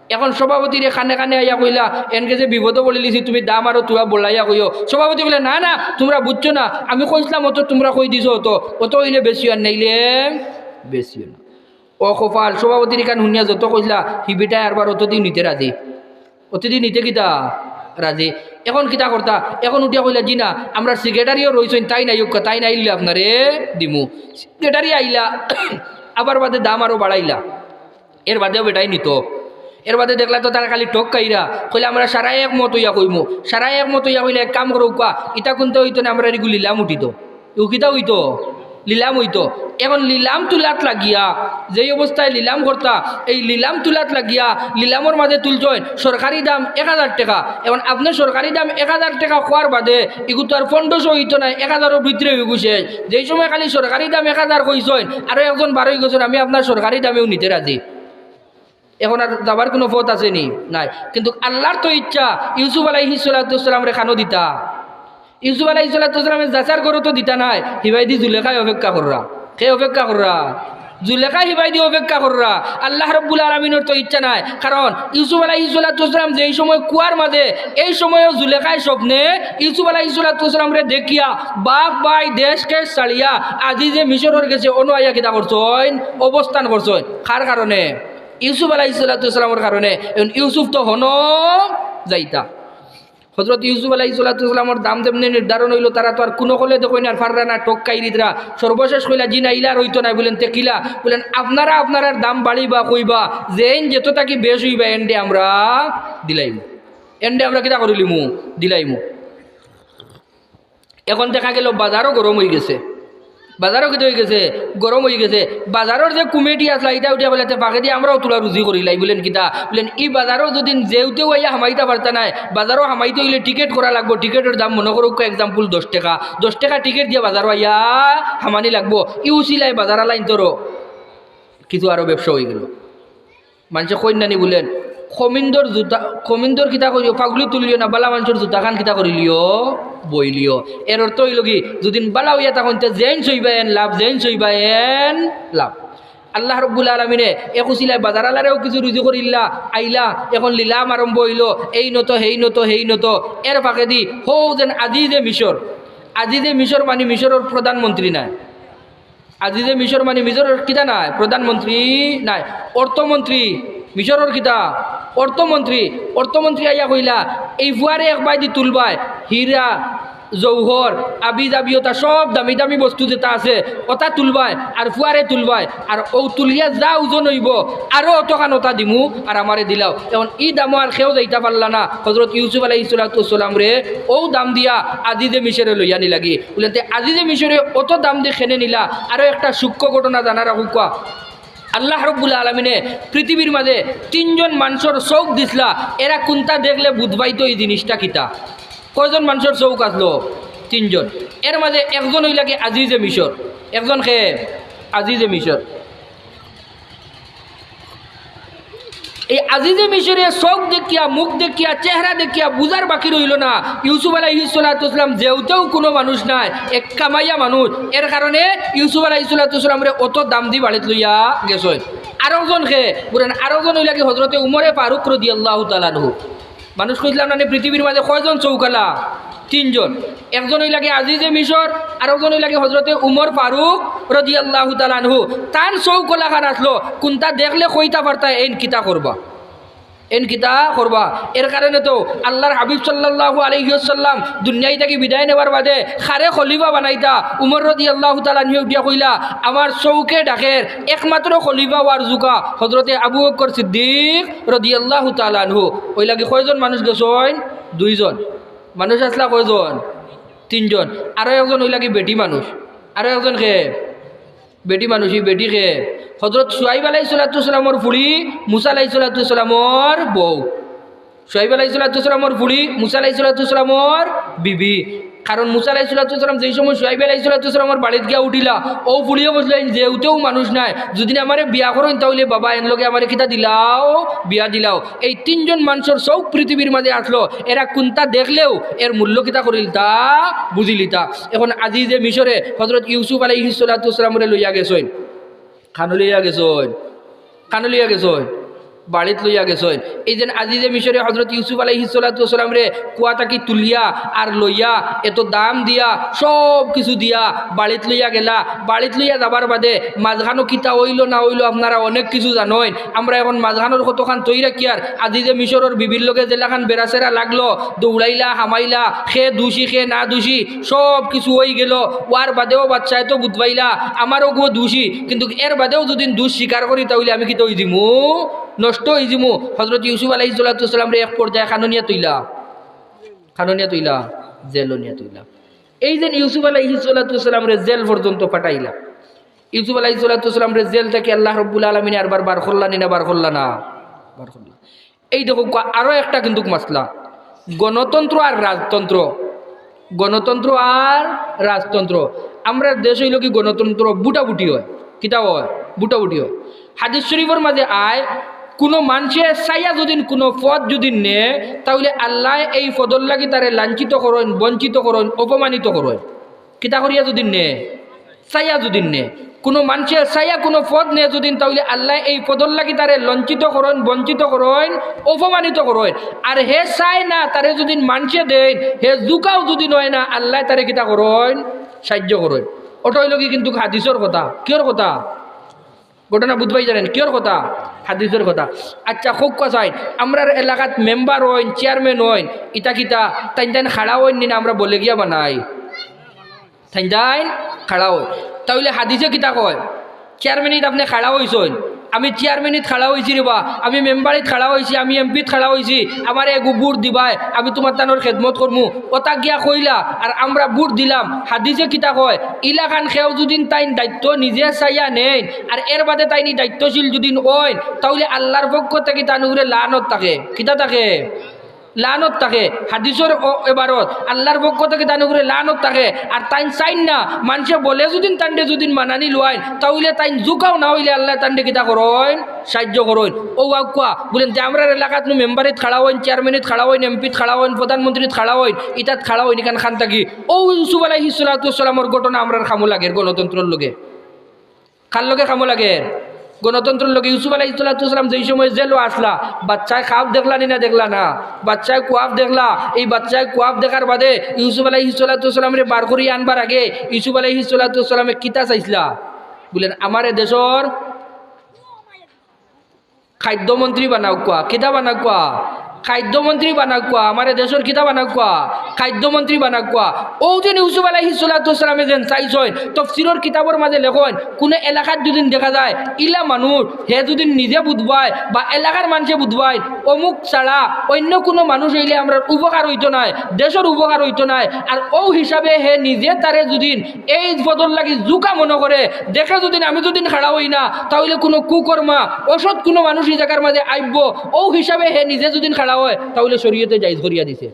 এখন সভাপতিরে কানে কানে আইয়া কইলা, "এনকে যে বিপদো পড়িলিছি, তুমি দাম আরো তুরা বড়াইয়া কইও।" সভাপতি কইলা, "না, না, তুমরা বুঝছো না, আমি কইছলাম অত, তুমরা কই দিছো অত, অত অইলে বেচিও আর নাইলে বেচিও না।" ও কপাল, সভাপতির ইখান হুনিয়া যত কইছলা, হি বেটায় আরবার অতদি নিতে রাজি, অতদি নিতে কিতা রাজি। এখন কিতা করতা? এখন উঠিয়া কইলা, "জি না, আমরার সেক্রেটারিও রইছইন, তাইন আইউক্কা, তাইন আইলে আপনারে দিমু।" সেক্রেটারি আইলা, আবার বাদে দাম আরো বাড়াইলা। এর বাদেও বেটায় নিতো। এর বাদে দেখলা তো তারা খালি ঠকাইরা। কইলা, "আমরা সারায় একমত অইয়া কইমু।" সারায় একমত অইয়া কইলা, "এক কাম করউক্কা, ইতা কুনতা অইতো না, আমরার ইগু লিলাম উঠিতো।" ইগু কিতা অইতো? লিলাম অইতো। এখন লিলাম তুলাত লাগিয়া, যেই অবস্থায় লিলাম করতা, এই লিলাম তুলাত লাগিয়া, লিলামর মাঝে তুলছইন সরকারি দাম এক হাজার টেকা। এখন আপনে সরকারি দাম এক হাজার টেকা কওয়ার বাদে ইগু তো আর পনেরোশো অইতো নায়, এক হাজারর ভিতরে অইগু শেষ। যেই সময় খালি সরকারি দাম এক হাজার কইছইন, আরো একজন বারই গেছইন, "আমি আপনার সরকারি দামেও নিতে রাজি।" এখন আর যাবার কুনু পথ আছেনি? নাই। কিন্তু আল্লার তো ইচ্ছা ইউসুফ আলাইহিস সালাতু ওয়াস সালামরে কানো দিতা। ইউসুফ আলাইহিস সালাতু ওয়াস সালামে যাচার করো তো দিতা নায়, হিবায়দি জুলেখায় অপেক্ষা কররা। কে অপেক্ষা কররা? জুলেখা হিবায়দি অপেক্ষা কররা। আল্লাহ রাব্বুল আলামিনর তো ইচ্ছা নাই, কারণ ইউসুফ আলাইহিস সালাতু ওয়াস সালাম যেই সময় কুয়ার মাঝে, এই সময়ও জুলেখায় স্বপ্নে ইউসুফ আলাইহিস সালাতু ওয়াস সালামরে দেখিয়া বাপ ভাই দেশ কেশ ছাড়িয়া আজিজে মিশরর গেছে অনো আইয়া কিতা করছইন? অবস্থান করছইন। কার কারণে? ইউসুফ আলাইহিস সালাতু ওয়াস সালামর কারণে। এখন ইউসুফ তো হনো যাইতা। হজরত ইউসুফ আলাইহিস সালাতু ওয়াস সালামর দাম যেমনে নির্ধারণ অইলো, তারা তো আর কুনু কলে দেখইন আর পাররা না, ঠকাইরা। সর্বশেষ কইলা, "জি না, ইলা আর অইতো নায়।" বুলেন, "তে কিলা?" বুলেন, "আপনারা আপনারার দাম বাড়াইবা কইবা, যেইন যেত থাকি বেশ অইবা, এনরে আমরা দিলাইমু, এনরে আমরা কিতা করিলিমু? দিলাইমু।" এখন দেখা গেলো বাজারও গরম অইগেছে। বাজারও কিতা অইগেছে? গরম অইগেছে। বাজারর যে কমিটি আছলা, ইতা উঠিয়া কইলা, "তে ফাঁকেদি আমরাও থুড়া রুজি করিলাই।" বুলেন, "কিতা?" বুলেন, "ই বাজারও যুদি যেউতেউ আইয়া হামাইতা পারতা নায়, বাজারও হামাইতে অইলে টিকিট করা লাগবো। টিকিটর দাম মনো করউক্কা example দশ টেকা, দশ টেকা টিকিট দিয়া বাজারও আইয়া হামানি লাগবো।" ই উছিলায় বাজার আলাইন তোরও কিছু আরো ব্যবসা অইগেলো। মানষে কইন নানি বুলেন, "কমিন্দর জুতা, কমিন্দর কিতা করিও, পাগলু তুলিও না, বালা মানষর জুতাখান কিতা করিলিও, বইলিও।" এর অর্থ অইলো কি, যুদি বালা অইয়া থাকইন, তে যেইন সইবা এন লাভ, যেইন সইবা এন লাভ। আল্লাহ রাব্বুল আলামিনে এক উছিলায় বাজার আলারেও কিছু রুজি করিলা, আইলা, এখন লিলাম আরম্ভ অইলো, এইন অত, হেইন অত, হেইন অত। এর ফাঁকেদি হউ যেন আজিজে মিশর, আজিজে মিশর মানি মিশরর প্রধানমন্ত্রী নায়। আজিজে মিশর মানি মিশরর কিতা নায়? প্রধানমন্ত্রী নায়, অর্থমন্ত্রী। মিশরর কিতা? অর্থমন্ত্রী। অর্থমন্ত্রী আইয়া কইলা, "এই ফুয়ারে এক বায়দি তুলবায়, হীরা, জৌহর, আবি জাবি অতা সব দামি দামি বস্তু যেতা আছে, অতা তুলবায়, আর ফুয়ারে তুলবায়, আর অউ তুলিয়া যা ওজন অইবো, আরো অতখান অতা দিমু, আর আমারে দিলাও।" এখন ই দামো আর কেউ যাইতা পারলা না হজরত ইউসুফ আলাইহিস সালাতু ওয়াস সালামরে অউ দাম দিয়া আজিজে মিশরে লইয়া নিলাগি। বুলেন, "তে আজিজে মিশরে অত দাম দি কেনে নিলা?" আরো একটা সূক্ষ্ম ঘটনা জানা রাখউক্কা। আল্লাহ রাব্বুল আলামিনে পৃথিবীর মাঝে তিনজন মানষর চউখ দিছলা, এরা কুনতা দেখলে বুঝ পাইতো ই জিনিসটা কিতা। কয়জন মানষর চউখ আছলো? তিনজন। এর মাঝে একজন অইলা গি আজিজে মিশর। একজন কে? আজিজে মিশর। এই আজিজে মিশরে চউখ দেখিয়া, মুখ দেখিয়া, চেহারা দেখিয়া বুঝার বাকি রইলো না ইউসুফ আলাইহিস সালাতু ওয়াস সালাম যেউতেউ কুনু মানুষ নায়, এক কামাইয়া মানুষ। এর কারণে ইউসুফ আলাইহিস সালাতু ওয়াস সালামরে অত দাম দি বাড়িত লইয়া গেছইন। আরকজন কে? বুলেন, আরকজন অইলা গি হজরতে উমরে ফারুক রাদিয়াল্লাহু তাআলা আনহু। মানুষ কইছলাম না নি, পৃথিবীর মাঝে কয়জন চউখ আলা? তিনজন। একজন অইলা গি আজিজে মিশর, আরকজন অইলা গি হজরতে উমর ফারুক রাদিয়াল্লাহু তাআলা আনহু। তান চউখ অলাখান আছলো, কুনতা দেখলে কইতা পারতা এইন কিতা করবা। এন কিতা করবা? এর কারণে তো আল্লাহর হাবিব সাল্লাল্লাহু আলাইহি ওয়াসাল্লাম দুনিয়া থাকি বিদায় নেওয়ার বাদে কারে খলিফা বানাইতা? উমর রাদিয়াল্লাহু তাআলা আনহু উঠিয়া কইলা, "আমার চউখে ডাকের একমাত্র খলিফা অওয়ার যোগ্য হযরতে আবু বকর সিদ্দিক রাদিয়াল্লাহু তাআলা আনহু।" অউ লাগি কয়জন মানুষ গেছইন? দুইজন। মানুষ আছলা কয়জন? তিনজন। আরো একজন অউ লাগি বেটি মানুষ। আরো একজন কে? বেটি মানুষ। ই বেটি কে? হযরত শুআইব আলাইহিস সালাতু ওয়াস সালামর ফুড়ি, মুসা আলাইহিস সালাতু ওয়াস সালামর বউ। শুআইব আলাইহিস সালাতু ওয়াস সালামর ফুড়ি, মুসা আলাইহিস সালাতু ওয়াস সালামর বিবি। কারণ মুসা আলাইহিস সালাতু ওয়াস সালাম যেই সময় শুআইব আলাইহিস সালাতু ওয়াস সালামর বাড়িত গিয়া উঠিলা, অউ ফুড়িয়ে বুঝলেন যে এউ তেউ মানুষ নায়, যদি আমারে বিয়া করইন তাইলে বাবা এন লগে আমারে কিতা দিলাও, বিয়া দিলাও। এই তিনজন মানষর চউখ পৃথিবীর মাঝে আছলো, এরা কুন্তা দেখলেউ এর মূল্য কিতা করিলতা, বুঝিলিতা। এখন আজিজে মিশরে হযরত ইউসুফ আলাইহিস সালাতু ওয়াস সালামরে লইয়া গেছইন। কানো লইয়া গেছইন? কানো লইয়া গেছইন? বাড়িত লইয়া গেছইন। এই যেন আজিজে মিশরে হযরত ইউসুফ আলাইহিস সালাতু ওয়াস সালামরে কুয়া থাকি তুলিয়া আর লইয়া, এত দাম দিয়া, সব কিছু দিয়া বাড়িত লইয়া গেলা। বাড়িত লইয়া যাবার বাদে মাঝখানো কিতা অইলো না অইলো আপনারা অনেক কিছু জানইন। আমরা এখন মাঝখানোর কতখান থই রাখিয়ার, আজিজে মিশরর বিবির লগে যেলাখান বেড়াছেড়া লাগলো, দৌড়াইলা, হামাইলা, কে দুষী, কে না দুষী, সব কিছু অইগেলো। অওয়ার বাদেও বাদশায় তো বুঝ পাইলা, আমারও গো দুষী, কিন্তু এর বাদেও যদি দুষ স্বীকার করি, তাইলে আমি কিতা অইযিমু? নষ্ট অইযিমু। হযরত ইউসুফ আলাইহিস সালাতু ওয়াস সালামরে এক পর্যায়ে কানো নিয়া থইলা, কানো নিয়া থইলা, জেলো নিয়া থইলা। এই যেন ইউসুফ আলাইহিস সালাতু ওয়াস সালামরে জেল পর্যন্ত পাঠাইলা। ইউসুফ আলাইহিস সালাতু ওয়াস সালামরে জেল থাকি আল্লাহ রাব্বুল আলামিনে আরবার বার করলা নি না, বার করলা না? বার করলা। এই দেখউক্কা, আরো একটা কিন্তুক মাসলা, গণতন্ত্র আর রাজতন্ত্র। গণতন্ত্র আর রাজতন্ত্র। আমরার দেশ অইলো কি গণতন্ত্র, ভুটাভুটি অয়। কিতা অয়? ভুটাভুটি অয়। হাদিস শরীফর মাঝে আয়, কুনু মানষে চাইয়া যুদি কুনু পদ যুদি নে, তাইলে আল্লায় এই পদর লাগি তারে লাঞ্ছিত করইন, বঞ্চিত করইন, অপমানিত করইন। কিতা করিয়া যুদি নে? চাইয়া যুদি নে। কুনু মানষে চাইয়া কুনু পদ নে যুদি, তাইলে আল্লায় এই পদর লাগি তারে লাঞ্ছিত করইন, বঞ্চিত করইন, অপমানিত করইন। আর হে চায় না, তারে যুদি মানষে দেইন, হে যোগ্যও যুদি অয় না, আল্লায় তারে কিতা করইন? সাইয্য করইন। অটা অইলো কি কিন্তুক হাদিসর কথা। কিয়র কথা? ঘটনা বুঝ পাইছইন নি? কিয়র কথা? হাদিসর কথা। আচ্ছা, কউক্কা চাইন, আমরার এলাকাত মেম্বার অইন, চেয়ারম্যান অইন, ইতা কিতা তাইন তাইন খাড়া অইন নি না আমরা বলে গিয়া বানাই? তাইন তাইন খাড়া অইন। তাইলে হাদিসে কিতা কয়? চেয়ারম্যানিত আপনে খাড়া অইছইন, আমি চেয়ারম্যানিত খাড়া অইছি রে বা, আমি মেম্বারিত খাড়া অইছি, আমি এমপিত খাড়া অইছি, আমারে এগু ভুট দিবায়, আমি তুমার তানর খেদমত করমু। অতা গিয়া কইলা, আর আমরা ভুট দিলাম। হাদিসে কিতা কয়? ইলাখান কেউ যুদি তাইন দায়িত্ব নিজে চাইয়া নেইন, আর এর বাদে তাইন ই দায়িত্বশীল যুদি অইন, তাইলে আল্লার পক্ষ থাকি তান উপরে লানত থাকে। কিতা থাকে? লানত থাকে। হাদিসর অ-, এবারত, আল্লার পক্ষ থাকি তান উপরে লানত থাকে। আর তাইন চাইন না, মানষে বলে যুদি তানরে যুদি মানানি লইন, তাইলে তাইন যোগ্যও না অইলে আল্লায় তানরে কিতা করইন? সাইয্য করইন। অউ আউক্কা বুলেন যে আমরার এলাকাত নু মেম্বারিত খাড়া অইন, চেয়ারম্যানিত খাড়া অইন, এমপিত খাড়া অইন, প্রধানমন্ত্রীত খাড়া অইন, ইতাত খাড়া অইন, ইখান খান থাকি। অউ ইউসুফ আলাইহিস সালাতু ওয়াস সালামর ঘটনা আমরার কামো লাগের গণতন্ত্রর লগে। কার লগে কামো লাগের? গণতন্ত্রর লগে। ইউসুফ আলাইহিস সালাতু ওয়াস সালাম যেই সময় জেলো আছলা, বাদশায় খাব দেখলা নি না দেখলা না? বাদশায় খোয়াব দেখলা। এই বাদশায় খোয়াব দেখার বাদে ইউসুফ আলাইহিস সালাতু ওয়াস সালামরে বার করি আনবার আগে ইউসুফ আলাইহিস সালাতু ওয়াস সালামে কিতা চাইছলা? বুলেন, আমারে দেশর খাদ্যমন্ত্রী বানাউক্কা। কিতা বানাউক্কা? খাদ্যমন্ত্রী বানাউক্কা। আমারে দেশর কিতা বানাউক্কা? খাদ্যমন্ত্রী বানাউক্কা। অউ যেন ইউসুফ আলাইহিস সালাতু ওয়াস সালামে যেন চাইছইন, তফসিরর কিতাবর মাঝে লেখইন, কুনু এলাকাত যুদি দেখা যায়, ইলা মানুষ, হে যুদি নিজে বুঝবায় বা এলাকার মানষে বুঝবায়, অমুক ছাড়া অইন্য কুনু মানুষ অইলে আমরার উপকার অইতো নায়, দেশর উপকার অইতো নায়। আর অউ হিসাবে হে নিজে তারে যুদি এই পদর লাগি যোগ্য মনো করে, দেখে যুদি আমি যুদি খাড়া অই না, তাইলে কুনু কুকর্মা, অসৎ কুনু মানুষ ই জাগার মাঝে আইবো, অউ হিসাবে হে নিজে যুদি খাড়া অয়, তাইলে শরীয়তে জায়েজ করিয়া দিছে।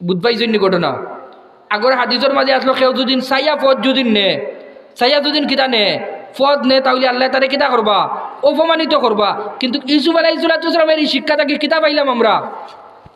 বুঝ পাইছইন নি ঘটনা? আগর হাদিসর মাঝে আছলো, কেউ যুদি চাইয়া পদ যুদি নে, চাইয়া যুদি কিতা নে, পদ নে, তাইলে আল্লায় তারে কিতা করবা? অপমানিত করবা। কিন্তুক ইউসুফ আলাইহিস সালাতু ওয়াস সালামর ই শিক্ষা থাকি কিতা পাইলাম আমরা?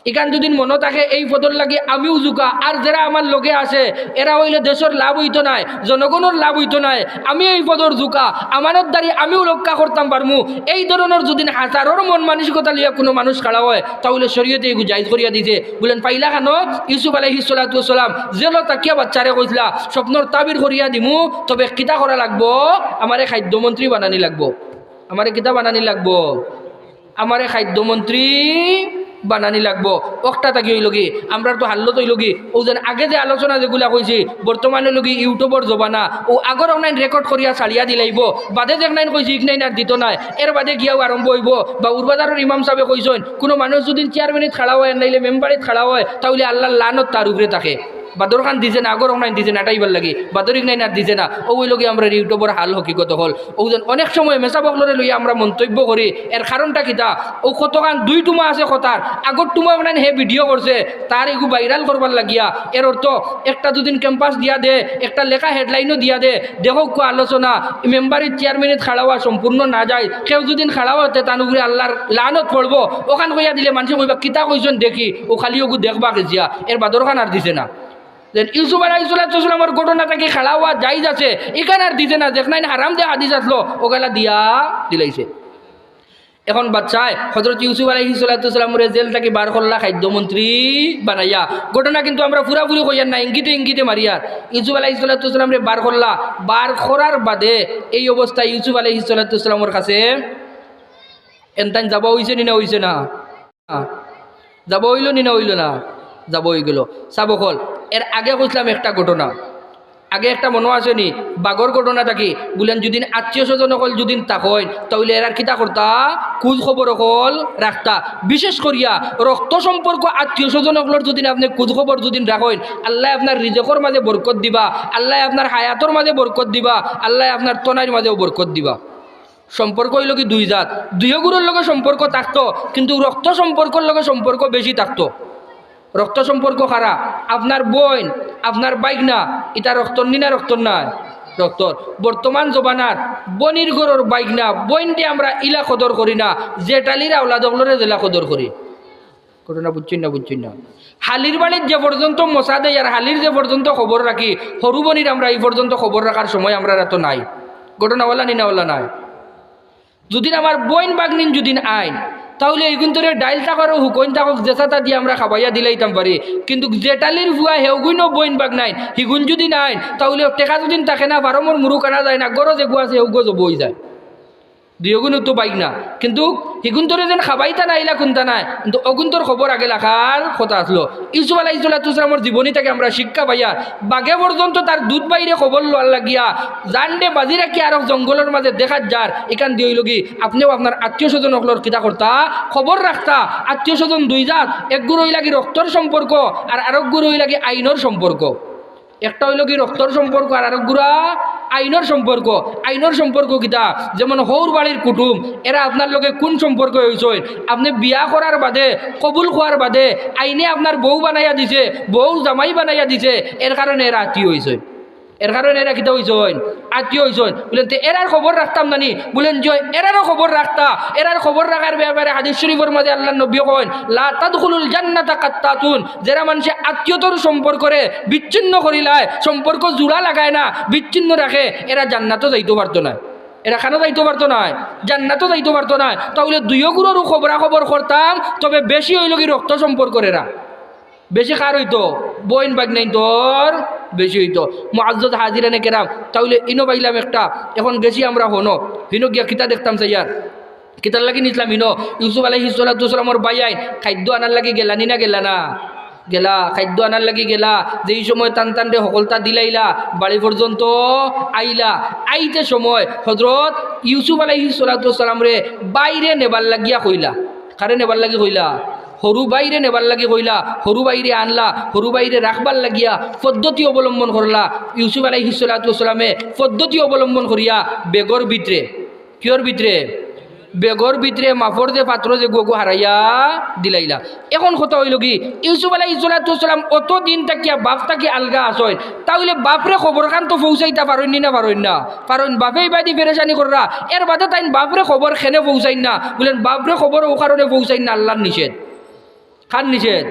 ইখান যুদি মনো থাকে, এই পদর লাগি আমিও যোগ্য, আর যেরা আমার লগে আছে, এরা অইলে দেশর লাভ অইতো নায়, জনগণর লাভ অইতো নায়, আমি এই পদর যোগ্য, আমানতদারি আমিও রক্ষা করতাম পারমু। এই ধরনর যুদি হাজারর মন মানসিকতা লইয়া কুনু মানুষ খাড়া অয়, তাইলে শরীয়তে এগু জায়েজ করিয়া দিছে। বুলেন, পাইলা কানো? ইউসুফ আলাইহিস সালাতু ওয়াস সালাম জেলো থাকিয়া বাদশারে কইছলা, স্বপ্নর তাবির করিয়া দিমু, তবে কিতা করা লাগবো? আমারে খাদ্যমন্ত্রী বানানি লাগবো। আমারে কিতা বানানি লাগবো? আমারে খাদ্যমন্ত্রী বানানি লাগবো। অখটা থাকি অইলোগি, আমরার তো হালত অইলোগি, অউ যেন আগে যে আলোচনা যেগুলা কইছি, বর্তমানে অইলোগি YouTube-অর জমানা, অউ আগর অখনাইন record করিয়া ছাড়িয়া দিলাইবো, বাদে যেখনাইন কইছি ইখনাইন আর দিতো নায়, এর বাদে গিয়াউ আরম্ভ অইবো। বাউর বাজারর ইমাম সাবে কইছইন, কুনু মানুষ যুদি চাইর মিনিট খাড়া অয়, আর নাইলে মেম্বারিত খাড়া অয়, তাইলে আল্লার লানত তার উপরে থাকে। বাদর খান দিছে না, আগর অখনাইন দিছে না, আটাইবার লাগি, বাদর ইখনাইন আর দিছে না। অউ অইলোগি আমরার YouTube-অর হাল হকিকত অকল। অউ যেন অনেক সময় মেসাব অকলরে লইয়া আমরা মন্তব্য করি, এর কারণটা কিতা? অউ কতখান দুই টুমা আছে কথার, আগর টুমা অখনাইন হে video করছে, তার এগু viral করবার লাগিয়া। এর অর্থ একটা দুদিন campus দিয়া দে, একটা লেখা headline-ও দিয়া দে, দেখউক্কা আলোচনা, মেম্বারিত চাইর মিনিট খাড়া অওয়া সম্পূর্ণ না যায়, কেউ যুদি খাড়া অয় তে তান উপরে আল্লার লানত পড়বো, অখান কইয়া দিলে মানষে কইবা, "কিতা কইছইন দেখি", অউ খালি অগু দেখবা গেজিয়া, এর বাদর খান আর দিছে না। যেন ইউসুফ আলাইহিস সালাতু ওয়াস সালামর ঘটনা থাকি খাড়া অওয়া জায়েজ আছে, ইখান আর দিছে না, যেখনাইন হারাম দে হাদিস আছলো, অগুলা দিয়া দিলাইছে। এখন বাদশায় হযরত ইউসুফ আলাইহিস সালাতু ওয়াস সালামরে জেল থাকি বার করলা খাদ্যমন্ত্রী বানাইয়া। ঘটনা কিন্তু আমরা পুরাপুরি কইয়ার না, ইঙ্গিতে ইঙ্গিতে মারিয়ার। ইউসুফ আলাইহিস সালাতু ওয়াস সালামরে বার করলা, বার করার বাদে এই অবস্থা ইউসুফ আলাইহিস সালাতু ওয়াস সালামর কাছে এনতাইন যাবা অইছে নি না অইছে না? যাবা অইলো নি না অইলো না? যাবা অইগেলো। সাব অকল, এর আগে কইছলাম একটা ঘটনা, আগে একটা মনো আছে নি? বাঘর ঘটনা থাকি বুলেন, যুদিন আত্মীয় স্বজন অকল যুদিন থাকইন, তাইলে এরার কিতা করতা? খুজ খবর অকল রাখতা। বিশেষ করিয়া রক্ত সম্পর্ক আত্মীয় স্বজন অকলর যুদিন আপনে খুজ খবর যুদিন রাখইন, আল্লায় আপনার রিজেকর মাঝে বরকত দিবা, আল্লায় আপনার হায়াতর মাঝে বরকত দিবা, আল্লায় আপনার তনাইর মাঝেও বরকত দিবা। সম্পর্ক অইলোগি দুই জাত, দুইওগুরর লগে সম্পর্ক থাকতো, কিন্তু রক্ত সম্পর্কর লগে সম্পর্ক বেশি থাকতো। রক্ত সম্পর্ক কারা? আপনার বইন, আপনার বাইগনা, ইতা রক্তর নি না রক্তর নায়? রক্তর। বর্তমান জমানার বইনর ঘরর বাইগনা, বইনরে আমরা ইলা কদর করি না, জেঠালির আওলাদ অকলরে যেলা কদর করি। ঘটনা বুঝছইন না, বুঝছইন না? হালির বাড়িত যে পর্যন্ত মশা দেই আর হালির যে পর্যন্ত খবর রাখি, হরু বইনর আমরা ই পর্যন্ত খবর রাখার সময় আমরার আতো নাই। ঘটনা অলা নি না অলা নায়? যুদিন আমার বইন বাগনিন যুদিন আইন, তাইলে ইগুন্তরে ডাইল থাকউক আর হুকইন থাকউক, যেসাতা দিয়া আমরা খাবাইয়া দিলাইতাম পারি। কিন্তু জেঠালির ফুয়া হেউগুইনও বইন বাগনাইন, হিগুন যুদিন আইন, তাইলে টেকা যুদিন থাকে না, ফার্মর মুরুগ আনা যায় না, ঘরো যেগু আছে হেউগু জবো অইযায়। দুইওগুইনউ তো বাইগনা, কিন্তু হিগুন্তরে যেন খাবাইতা না, ইলা কুন্তা নায়, কিন্তু অগুন্তর খবর আগে রাখার কথা আছলো। ইউসুফ আলাইহিস সালাতু ওয়াস সালামর জীবনী থাকি আমরা শিক্ষা পাইয়ার, বাঘে পর্যন্ত তার দুধ বাইরে খবর লওয়ার লাগিয়া জানরে বাজি রাখি আরক জঙ্গলর মাঝে দেখাত যার। ইখান দি অইলোগি, আপনেও আপনার আত্মীয় স্বজন অকলর কিতা করতা? খবর রাখতা। আত্মীয় স্বজন দুই জাত, একগুর অইলাগি রক্তর সম্পর্ক, আর আরকগুর অইলাগি আইনর সম্পর্ক। একটা অইলোগি রক্তর সম্পর্ক, আর আরকগুরা আইনর সম্পর্ক। আইনর সম্পর্ক কিতা? যেমন হউর বাড়ির কুটুম, এরা আপনার লগে কুন সম্পর্ক অইছইন? আপনে বিয়া করার বাদে, কবুল কওয়ার বাদে, আইনে আপনার বউ বানাইয়া দিছে, বউ জামাই বানাইয়া দিছে, এর কারণে এরা আত্মীয় অইছইন। এর কারণে এরা কিতা অইছইন? আত্মীয় অইছইন। বুলেন, "তে এরার খবর রাখতাম না নি?" বুলেন, "জি অয়, এরারও খবর রাখতা।" এরার খবর রাখার ব্যাপারে হাদিস শরীফর মাঝে আল্লার নবীয়ে কইন, "লা তাদখুলুল জান্নাতা কাত্তাতুন।" যেরা মানষে আত্মীয়তার সম্পর্করে বিচ্ছিন্ন করিলায়, সম্পর্ক জুড়া লাগায় না, বিচ্ছিন্ন রাখে, এরা জান্নাতো যাইতো পারতো নায়। এরা কানো যাইতো পারতো নায়? জান্নাতো যাইতো পারতো নায়। তাইলে দুইওগুররউ খবরাখবর করতাম, তবে বেশি অইলোগি রক্ত সম্পর্কর এরা। বেশি কার অইতো? বইন বাগনাইন্তর বেশি অইতো। মুআজ্জাজ হাজিরানে কেরাম, তাইলে ইনো পাইলাম একটা, এখন গেছি আমরা হনো, হিনো গিয়া কিতা দেখতাম চাইয়ার, কিতার লাগি নিছলাম হিনো? ইউসুফ আলাইহিস সালাতু ওয়াস সালামর ভাইয়াইন খাদ্য আনার লাগি গেলা নি না গেলা না? গেলা, খাদ্য আনার লাগি গেলা। যেই সময় তান তানরে হকলতা দিলাইলা, বাড়ি পর্যন্ত আইলা। আইতে সময় হযরত ইউসুফ আলাইহিস সালাতু ওয়াস সালামরে বাইরে নেবার লাগিয়া কইলা। কারে নেবার লাগি কইলা? হরু ভাইরে নেবার লাগি কইলা। হরু ভাইরে আনলা, হরু ভাইরে রাখবার লাগিয়া পদ্ধতি অবলম্বন করলা। ইউসুফ আলাইহিস সালাতু ওয়াস সালামে পদ্ধতি অবলম্বন করিয়া বেগর ভিতরে, কিয়র ভিতরে? বেগর ভিতরে মাফর যে পাত্র যেগু অগু হারাইয়া দিলাইলা। এখন কথা অইলোগি, ইউসুফ আলাইহিস সালাতু ওয়াস সালাম অত দিন থাকিয়া বাপ থাকি আলগা আছইন, তাইলে বাপরে খবর খান তো পৌঁছাইতা পারইন নি না পারইন না? পারইন। বাপে ইবাদি পেরেশানি কররা, এর বাদে তাইন বাপরে খবর কেনে পৌঁছাইন না? বুলেন, বাপরে খবর অউ কারণে পৌঁছাইন না, আল্লার নিষেধ। কার নিষেধ?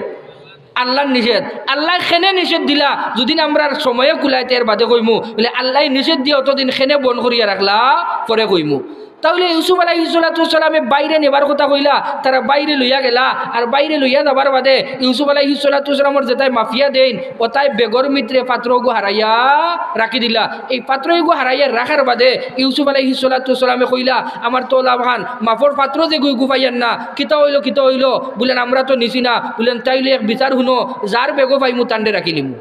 আল্লার নিষেধ। আল্লায় কেনে নিষেধ দিলা? যুদিন আমরার সময়ে কুলায় তে এর বাদে কইমু। বুলে, আল্লায় নিষেধ দিয়া অতদিন কেনে বন্ধ করিয়া রাখলা, পরে কইমু। তাইলে ইউসুফ আলাইহিস সালাতু ওয়াস সালামে বাইরে নেবার কথা কইলা, তারা বাইরে লইয়া গেলা। আর বাইরে লইয়া যাবার বাদে ইউসুফ আলাইহিস সালাতু ওয়াস সালামর যেতায় মাফিয়া দেইন, ওতায় বেগর ভিতরে পাত্রগু হারাইয়া রাখি দিলা। এই পাত্রগু হারাইয়া রাখার বাদে ইউসুফ আলাইহিস সালাতু ওয়াস সালামে কইলা, "আমার তো লাভ খান, মাফর পাত্র যেগু, ইগু পাইয়ার না, কিতা অইলো, কিতা অইলো?" বলেন, "আমরা তো নিছি না।" বলেন, "তাইলে এক বিচার হুনো, যার বেগো পাইমু তানরে রাখিলিমু,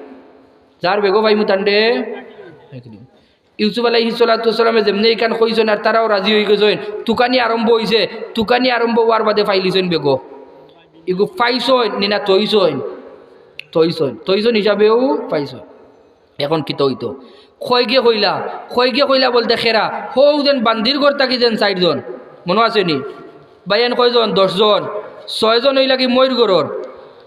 যার বেগো পাইমু তানরে রাখিলিমু।" ইউসুফ আলাইহিস সালাতু ওয়াস সালামে যেমনে ইখান কইছইন আর তারাও রাজি অইগেছইন, তুকানি আরম্ভ অইছে। তুকানি আরম্ভ অওয়ার বাদে পাইলিছইন বেগো। ইগু পাইছইন নি না থইছইন? থইছইন, থইছইন হিসাবেও পাইছইন। এখন কিতা অইতো? কয়গে কইলা, কয়গে কইলা বলতে কেরা, হউ যেন বান্দির ঘর থাকি যেন চাইরজন, মনো আছে নি? বাইয়াইন কয়জন? দশজন। ছয়জন অইলাগি মইর ঘরর,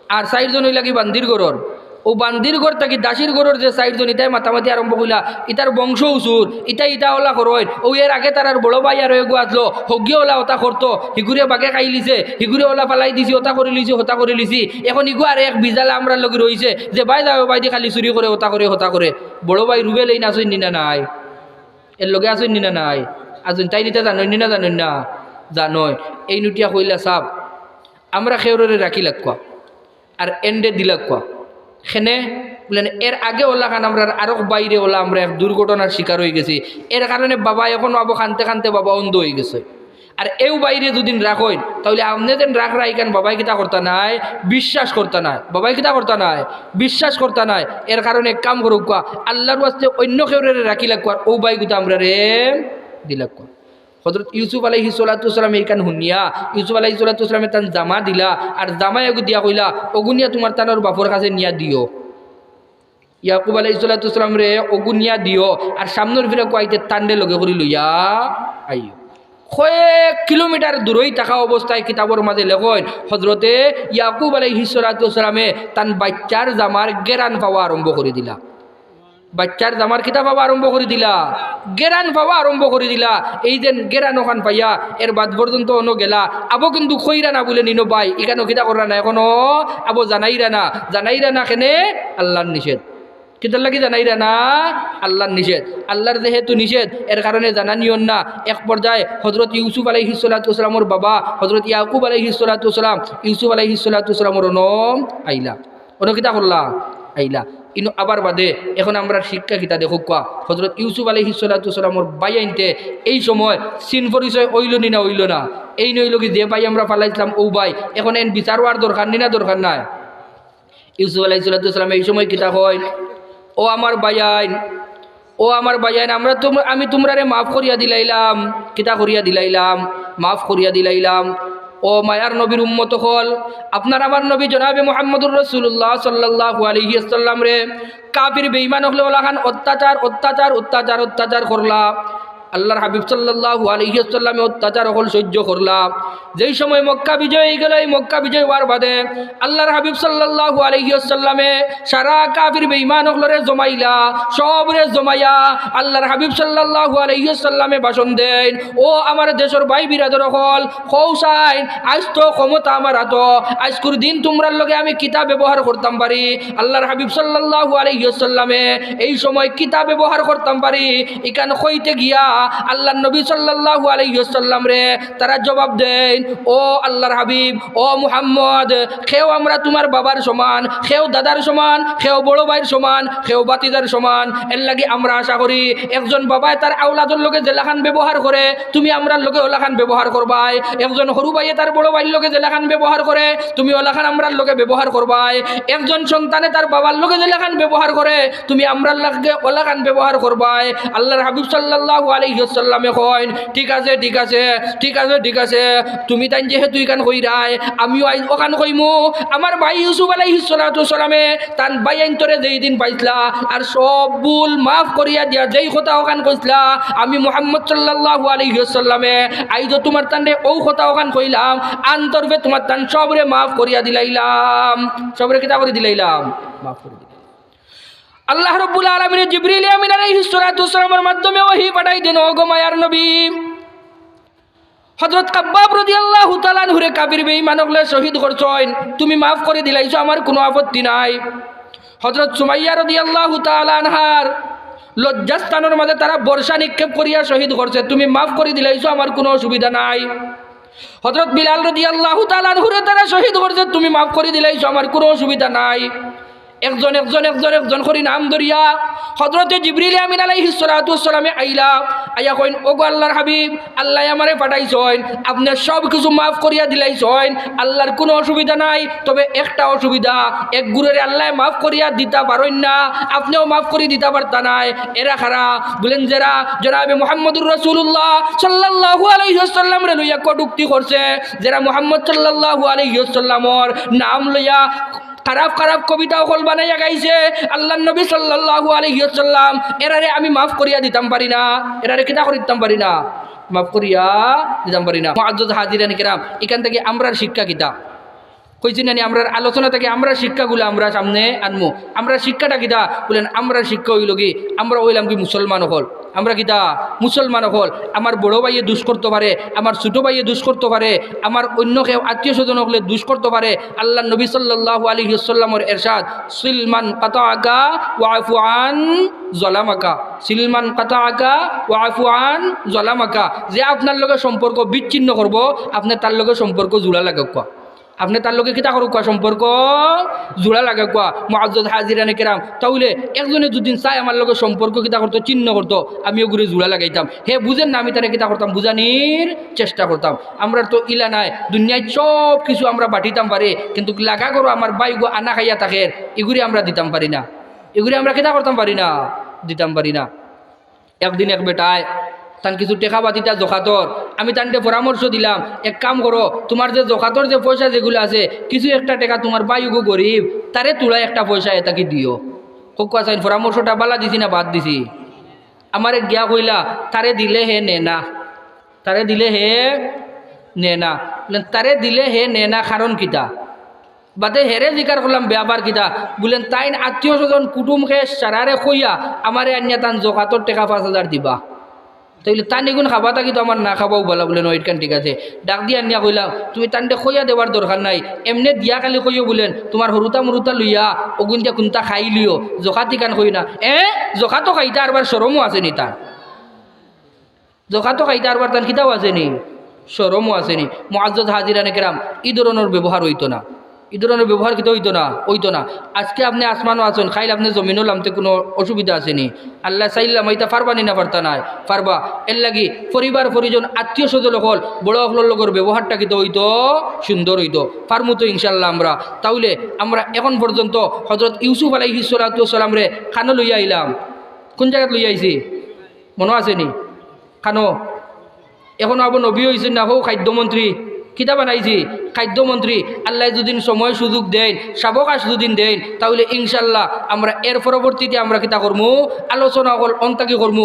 আর চাইরজন অইলাগি বান্দির ঘরর। অউ বান্দির ঘর থাকি দাসির ঘরর যে চাইরজন, ইতায় মাতামাতি আরম্ভ কইলা, ইতার বংশ উসুর, ইতায় ইতা অলা করইন। অউ এর আগে তারার বড় ভাই আরো এগু আছলো, হগিয়ে অলা অতা করতো, হিগুরে বাঘে খাইলিছে, হিগুরে অলা ফালাই দিছি, অতা করিলিছি, হতা করিলিছি। এখন ইগু আর এক বিজালা আমরার লগে রইছে, যে বায় যাও বায়দি খালি চুরি করে, অতা করে, হতা করে। বড় ভাই রুবেল এইন আছইন নি না নাই? এর লগে আছইন নি না নাই? আছইন। তাইন ইতা জানইন নি না জানইন না? জানইন। এইন উঠিয়া কইলা, "সাব, আমরা কেউররে রাখিলাউক্কা, আর এনরে দিলাউক্কা।" কেনে? বলেন, "এর আগে অলাখান আমরার আরক বাইরে অলা আমরা এক দুর্ঘটনার শিকার অইগেছি, এর কারণে বাবা এখনো আবো কানতে কানতে বাবা অন্ধ অইগেছে। আর এও বাইরে যুদি রাখইন, তাইলে আপনে যেন রাখরা ইখান বাবায় কিতা করতা নায়, বিশ্বাস করতা নায়। বাবায় কিতা করতা নায়, বিশ্বাস করতা নায়। এর কারণে এক কাম করউক্কা, আল্লার ওয়াস্তে অইন্য কেউররে রাখিলাউক্কা, আর অউ বাইগুতা আমরারে দিলাউক্কা।" হজরত ইউসুফ আলাইহিস সালাতু ওয়াস সালামে ইখান হুনিয়া, ইউসুফ আলাইহিস সালাতু ওয়াস সালামে তান জামা দিলা, আর জামা এগু দিয়া কইলা, "অগু নিয়া তুমার তানর বাপর কাছে নিয়া দিও।" ইয়াকুব আলাইহিস সালাতু ওয়াস সালামরে অগু নিয়া দিও, আর সামনর ফিরাকু আইতে তানরে লগে করি লইয়া আইও। কয়েক কিলোমিটার দূরই থাকা অবস্থায় কিতাবর মাঝে লেখইন, হজরতে ইয়াকুব আলাইহিস সালাতু ওয়াস সালামে তান বাইচ্চার জামার গেরান পাওয়া আরম্ভ করি দিলা। বাইচ্চার জামার কিতা পাওয়া আরম্ভ করি দিলা, গেরান পাওয়া আরম্ভ করি দিলা। এই যেন গেরান অখান পাইয়া এর বাদ পর্যন্ত অনো গেলা, আবো কিন্তু কইরা না বলে নিনো ভাই, ইখানো কিতা কররা না, এখনো আবো জানাইরা না, জানাইরা না কেনে? আল্লার নিষেধ। কিতার লাগি জানাইরা না? আল্লার নিষেধ। আল্লার যেহেতু নিষেধ, এর কারণে জানানিও না। এক পর্যায়ে হজরত ইউসুফ আলাইহিস সালাতু ওয়াস সালামর বাবা হজরত ইয়াকুব আলাইহিস সালাতু ওয়াস সালাম, ইউসুফ আলাইহিস সালাতু ওয়াস সালামর অনো আইলা। অনো কিতা করলা? আইলা। ইনো আবার বাদে এখন আমরার শিক্ষা কিতা দেখউক্কা। হজরত ইউসুফ আলাইহিস সালাতু ওয়াস সালামর বাইয়াইন্তে এই সময় চিন পরিচয় অইলো নি না অইলো না? এইন অইলো কি যে ভাই আমরা ফালাইছলাম অউ ভাই, এখন এইন বিচার অওয়ার দরকার নি না দরকার নাই? ইউসুফ আলাইহিস সালাতু ওয়াস সালাম এই সময় কিতা কইন? "ও আমার বাইয়াইন, ও আমার বাইয়াইন, আমরা তুম-, আমি তুমরারে মাফ করিয়া দিলাইলাম।" কিতা করিয়া দিলাইলাম? মাফ করিয়া দিলাইলাম। ও মায়ার নবীর উম্মত অকল, আপনার আমার নবী জনাবে মুহাম্মদুর রাসূলুল্লাহ সাল্লাল্লাহু আলাইহি ওয়াসাল্লামরে কাফির বেঈমান অকলে অলাখান অত্যাচার, অত্যাচার, অত্যাচার, অত্যাচার করলা। আল্লার হাবিব সাল্লাল্লাহু আলাইহি ওয়াসাল্লামে অত্যাচার অকল সহ্য করলা। যেই সময় মক্কা বিজয় অইগেলো, এই মক্কা বিজয় অওয়ার বাদে আল্লার হাবিব সাল্লাল্লাহু আলাইহি ওয়াসাল্লামে সারা কাফির বেঈমান অকলরে জমাইলা, সবরে জমাইয়া আল্লার হাবিব সাল্লাল্লাহু আলাইহি ওয়াসাল্লামে ভাষণ দেইন, "ও আমার দেশর ভাই বিরাদর অকল, কও চাইন, আইজ তো ক্ষমতা আমার আতো, আইজকুর দিন তুমরার লগে আমি কিতা ব্যবহার করতাম পারি।" আল্লার হাবিব সাল্লাল্লাহু আলাইহি ওয়াসাল্লামে এই সময় কিতা ব্যবহার করতাম পারি, ইখান কইতে গিয়া আল্লার নবী সাল্লাল্লাহু আলাইহি ওয়াসাল্লামরে তারা জবাব দেইন, "ও আল্লার হাবিব, ও মুহাম্মদ, কেউ আমরা তুমার বাবার সমান, কেউ দাদার সমান, কেউ বড় ভাইর সমান, কেউ ভাতিজার সমান। এর লাগি আমরা আশা করি একজন বাবায় তার আওলাদর লগে যেলাখান ব্যবহার করে, তুমি আমরার লগে অলাখান ব্যবহার করবায়। একজন হুরু ভাইয়ে তার বড় ভাইর লগে যেলাখান ব্যবহার করে, তুমি অলাখান আমরার লগে ব্যবহার করবায়। একজন সন্তানে তার বাবার লগে যেলাখান ব্যবহার করে, তুমি আমরার লগে অলাখান ব্যবহার করবায়।" আল্লার হাবিব সাল্লাল্লাহু আলাইহি ওয়াসাল্লামে কইন, "ঠিক আছে, ঠিক আছে, ঠিক আছে, ঠিক আছে, তুমি তাইন যেহেতু ইখান কইরায়, আমিও আইজ অখান কইমু।" আমার ভাই ইউসুফ আলাইহিস সালাতু ওয়াস সালামে তান বাইয়াইন্তরে যেই দিন পাইছলা, আর সব ভুল মাফ করিয়া দিয়া যেই কথা অখান কইছলা, আমি মুহাম্মদ সাল্লাল্লাহু আলাইহি ওয়াসাল্লামে আইজও তুমার তানরে অউ কথা অখান কইলাম, আন তরফে তুমার তান সবরে মাফ করিয়া দিলাইলাম। সবরে কিতা করি দিলাইলাম? মাফ করি দিলাইলাম। আল্লাহ রাব্বুল আলামিনে জিবরিল আমিন আলাইহিস সালাতু ওয়াস সালামর মাধ্যমে ওহী পাঠাই দেন, "ও গো মায়ার নবী, হযরত খাব্বাব রাদিয়াল্লাহু তাআলা আনহুরে কাফির বেঈমান অকলে শহীদ করছইন, তুমি মাফ করি দিলাইছো, আমার কুনু আপত্তি নাই।" হযরত সুমাইয়া রাদিয়াল্লাহু তাআলা আনহার লজ্জাস্থানর মাঝে তারা বর্ষা নিক্ষেপ করিয়া শহীদ করছে, তুমি মাফ করি দিলাইছো, আমার কুনু অসুবিধা নাই। হযরত বিলাল রাদিয়াল্লাহু তাআলা আনহুরে তারা শহীদ করছে, তুমি মাফ করি দিলাইছো, আমার কুনু অসুবিধা নাই। একজন একজন একজন একজন করি নাম ধরিয়া হযরতে জিবরিল আমিন আলাইহিস সালাতু ওয়াস সালামে আইলা, আইয়া কইন, "ওগো আল্লাহর হাবিব, আল্লায় আমারে পাঠাইছইন, আপনে সব কিছু মাফ করিয়া দিলাইছইন, আল্লাহর কুনু অসুবিধা নাই, তবে একটা অসুবিধা, এক গুরেরে আল্লায় মাফ করিয়া দিতা পারইন না, আপনেও মাফ করি দিতা পারতা নায়।" এরা কারা? বলেন, যেরা জনাবে মুহাম্মদুর রাসূলুল্লাহ সাল্লাল্লাহু আলাইহি ওয়াসাল্লামরে লইয়া কটুক্তি করছে, যেরা মুহাম্মদ সাল্লাল্লাহু আলাইহি ওয়াসাল্লামর নাম লইয়া খারাপ খারাপ কবিতা অকল বানাইয়া গাইছে আল্লাহর নবী সাল্লাল্লাহু আলাইহি ওয়াসাল্লাম, এরারে আমি মাফ করিয়া দিতাম পারি না। এরারে কিতা করি দিতাম পারি না? মাফ করিয়া দিতাম পারি না। মুআজ্জাজ হাজিরানে কেরাম, ইখান থাকি আমরার শিক্ষা কিতা? কইছি না নি, আমরার আলোচনা থাকি আমরার শিক্ষাগুলা আমরা সামনে আনমু। আমরার শিক্ষাটা কিতা? বলেন, আমরার শিক্ষা অইলো কি, আমরা অইলাম কি মুসলমান অকল। আমরা কিতা? মুসলমান অকল। আমার বড় ভাইয়ে দুষ করতো পারে, আমার ছোট ভাইয়ে দুষ করতো পারে, আমার অইন্য কেউ আত্মীয় স্বজন অকলে দুষ করতো পারে। আল্লাহর নবী সাল্লাল্লাহু আলাইহি ওয়াসাল্লামর এরশাদ, "সিল মান কাতাআকা ওয়াফু আন জালামাকা।" "সিল মান কাতাআকা ওয়াফু আন জালামাকা।" যে আপনার লগে সম্পর্ক বিচ্ছিন্ন করবো, আপনে তার লগে সম্পর্ক জুড়া লাগাউক্কা। আপনে তার লগে কিতা করউক্কা? সম্পর্ক জুড়া লাগাউক্কা। মুআজ্জাজ হাজিরানে কেরাম, তাইলে একজনে দুদিন চায় আমার লগে সম্পর্ক কিতা করতো, ছিন্ন করতো, আমি ওগুরে জুড়া লাগাইতাম। হে বুঝের না, আমি তারে কিতা করতাম? বুঝানির চেষ্টা করতাম। আমরার তো ইলা নায়, দুনিয়াত সব কিছু আমরা বাটিতাম পারি, কিন্তু লাগা করো আমার ভাইগু আনা খাইয়া থাকের, ইগুরে আমরা দিতাম পারি না। ইগুরে আমরা কিতা করতাম পারি না? দিতাম পারি না। একদিন এক বেটায় তান কিছু টেকা বাতিতা জকাতর, আমি তানরে পরামর্শ দিলাম, "এক কাম করো, তুমার যে জকাতর যে পয়সা যেগুলা আছে, কিছু একটা টেকা তুমার ভাইগু গরিব, তারে তুলাই একটা পয়সা এতাকি দিও।" কউক্কা চাইন, পরামর্শটা বালা দিছি না বাদ দিছি? আমারে গিয়া কইলা, "তারে দিলে হে নে না, তারে দিলে হে নে না।" বলেন, "তারে দিলে হে নে না, কারণ কিতা?" বাদে হেরে জিকার করলাম, "ব্যাপার কিতা?" বলেন, "তাইন আত্মীয় স্বজন কুটুম খেশ সারারে কইয়া আমারে আনিয়া তান জকাতর টেকা পাঁচ হাজার দিবা।" তাইলে তান ইগুন খাবা থাকি তো আমার না খাবাউ বালা। বলেন, "ও, ইখান ঠিক আছে।" ডাক দিয়া আনিয়া কইলাম, "তুমি তানরে কইয়া দেওয়ার দরকার নাই, এমনে দিয়া খালি কইও।" বলেন, "তুমার হুরুতা মুরুতা লইয়া অগুন দিয়া কুন্তা খাইলিও, জকাত ইখান কইও না।" "এ, জকাত তো খাইতা আরবার শরমও আছে নি তার।" জকাত তো খাইতা আরবার তান কিতাও আছে নি, শরমও আছে নি। মুআজ্জাজ হাজিরানে কেরাম, ই ধরনর ব্যবহার অইতো না, ই ধরনর ব্যবহার কিতা অইতো না, অইতো না। আজকে আপনে আসমানো আছইন, কাইল আপনে জমিনো লামতে কুনু অসুবিধা আছে নি? আল্লায় চাইলে লামাইতা পারবা নি না পারতা নায়? পারবা। এরলাগি পরিবার পরিজন আত্মীয় স্বজন অকল বড় অকলর লগর ব্যবহারটা কিতা অইতো? সুন্দর অইতো। পারমু তো ইনশাআল্লাহ আমরা। তাইলে আমরা এখন পর্যন্ত হযরত ইউসুফ আলাইহিস সালাতু ওয়াস সালামরে কানো লইয়া আইলাম। কুন জাগাত লইয়া আইছি? মনো আছে নি? কানো? এখনো আবার নবী অইছইন না, হউ খাদ্যমন্ত্রী। কিতা বানাইছি? খাদ্যমন্ত্রী। আল্লায় যুদি সময় সুযোগ দেইন, সাবকাশ যুদি দেইন, তাইলে ইনশাআল্লাহ আমরা এর পরবর্তীতে আমরা কিতা করমু? আলোচনা অকল অন থাকি করমু।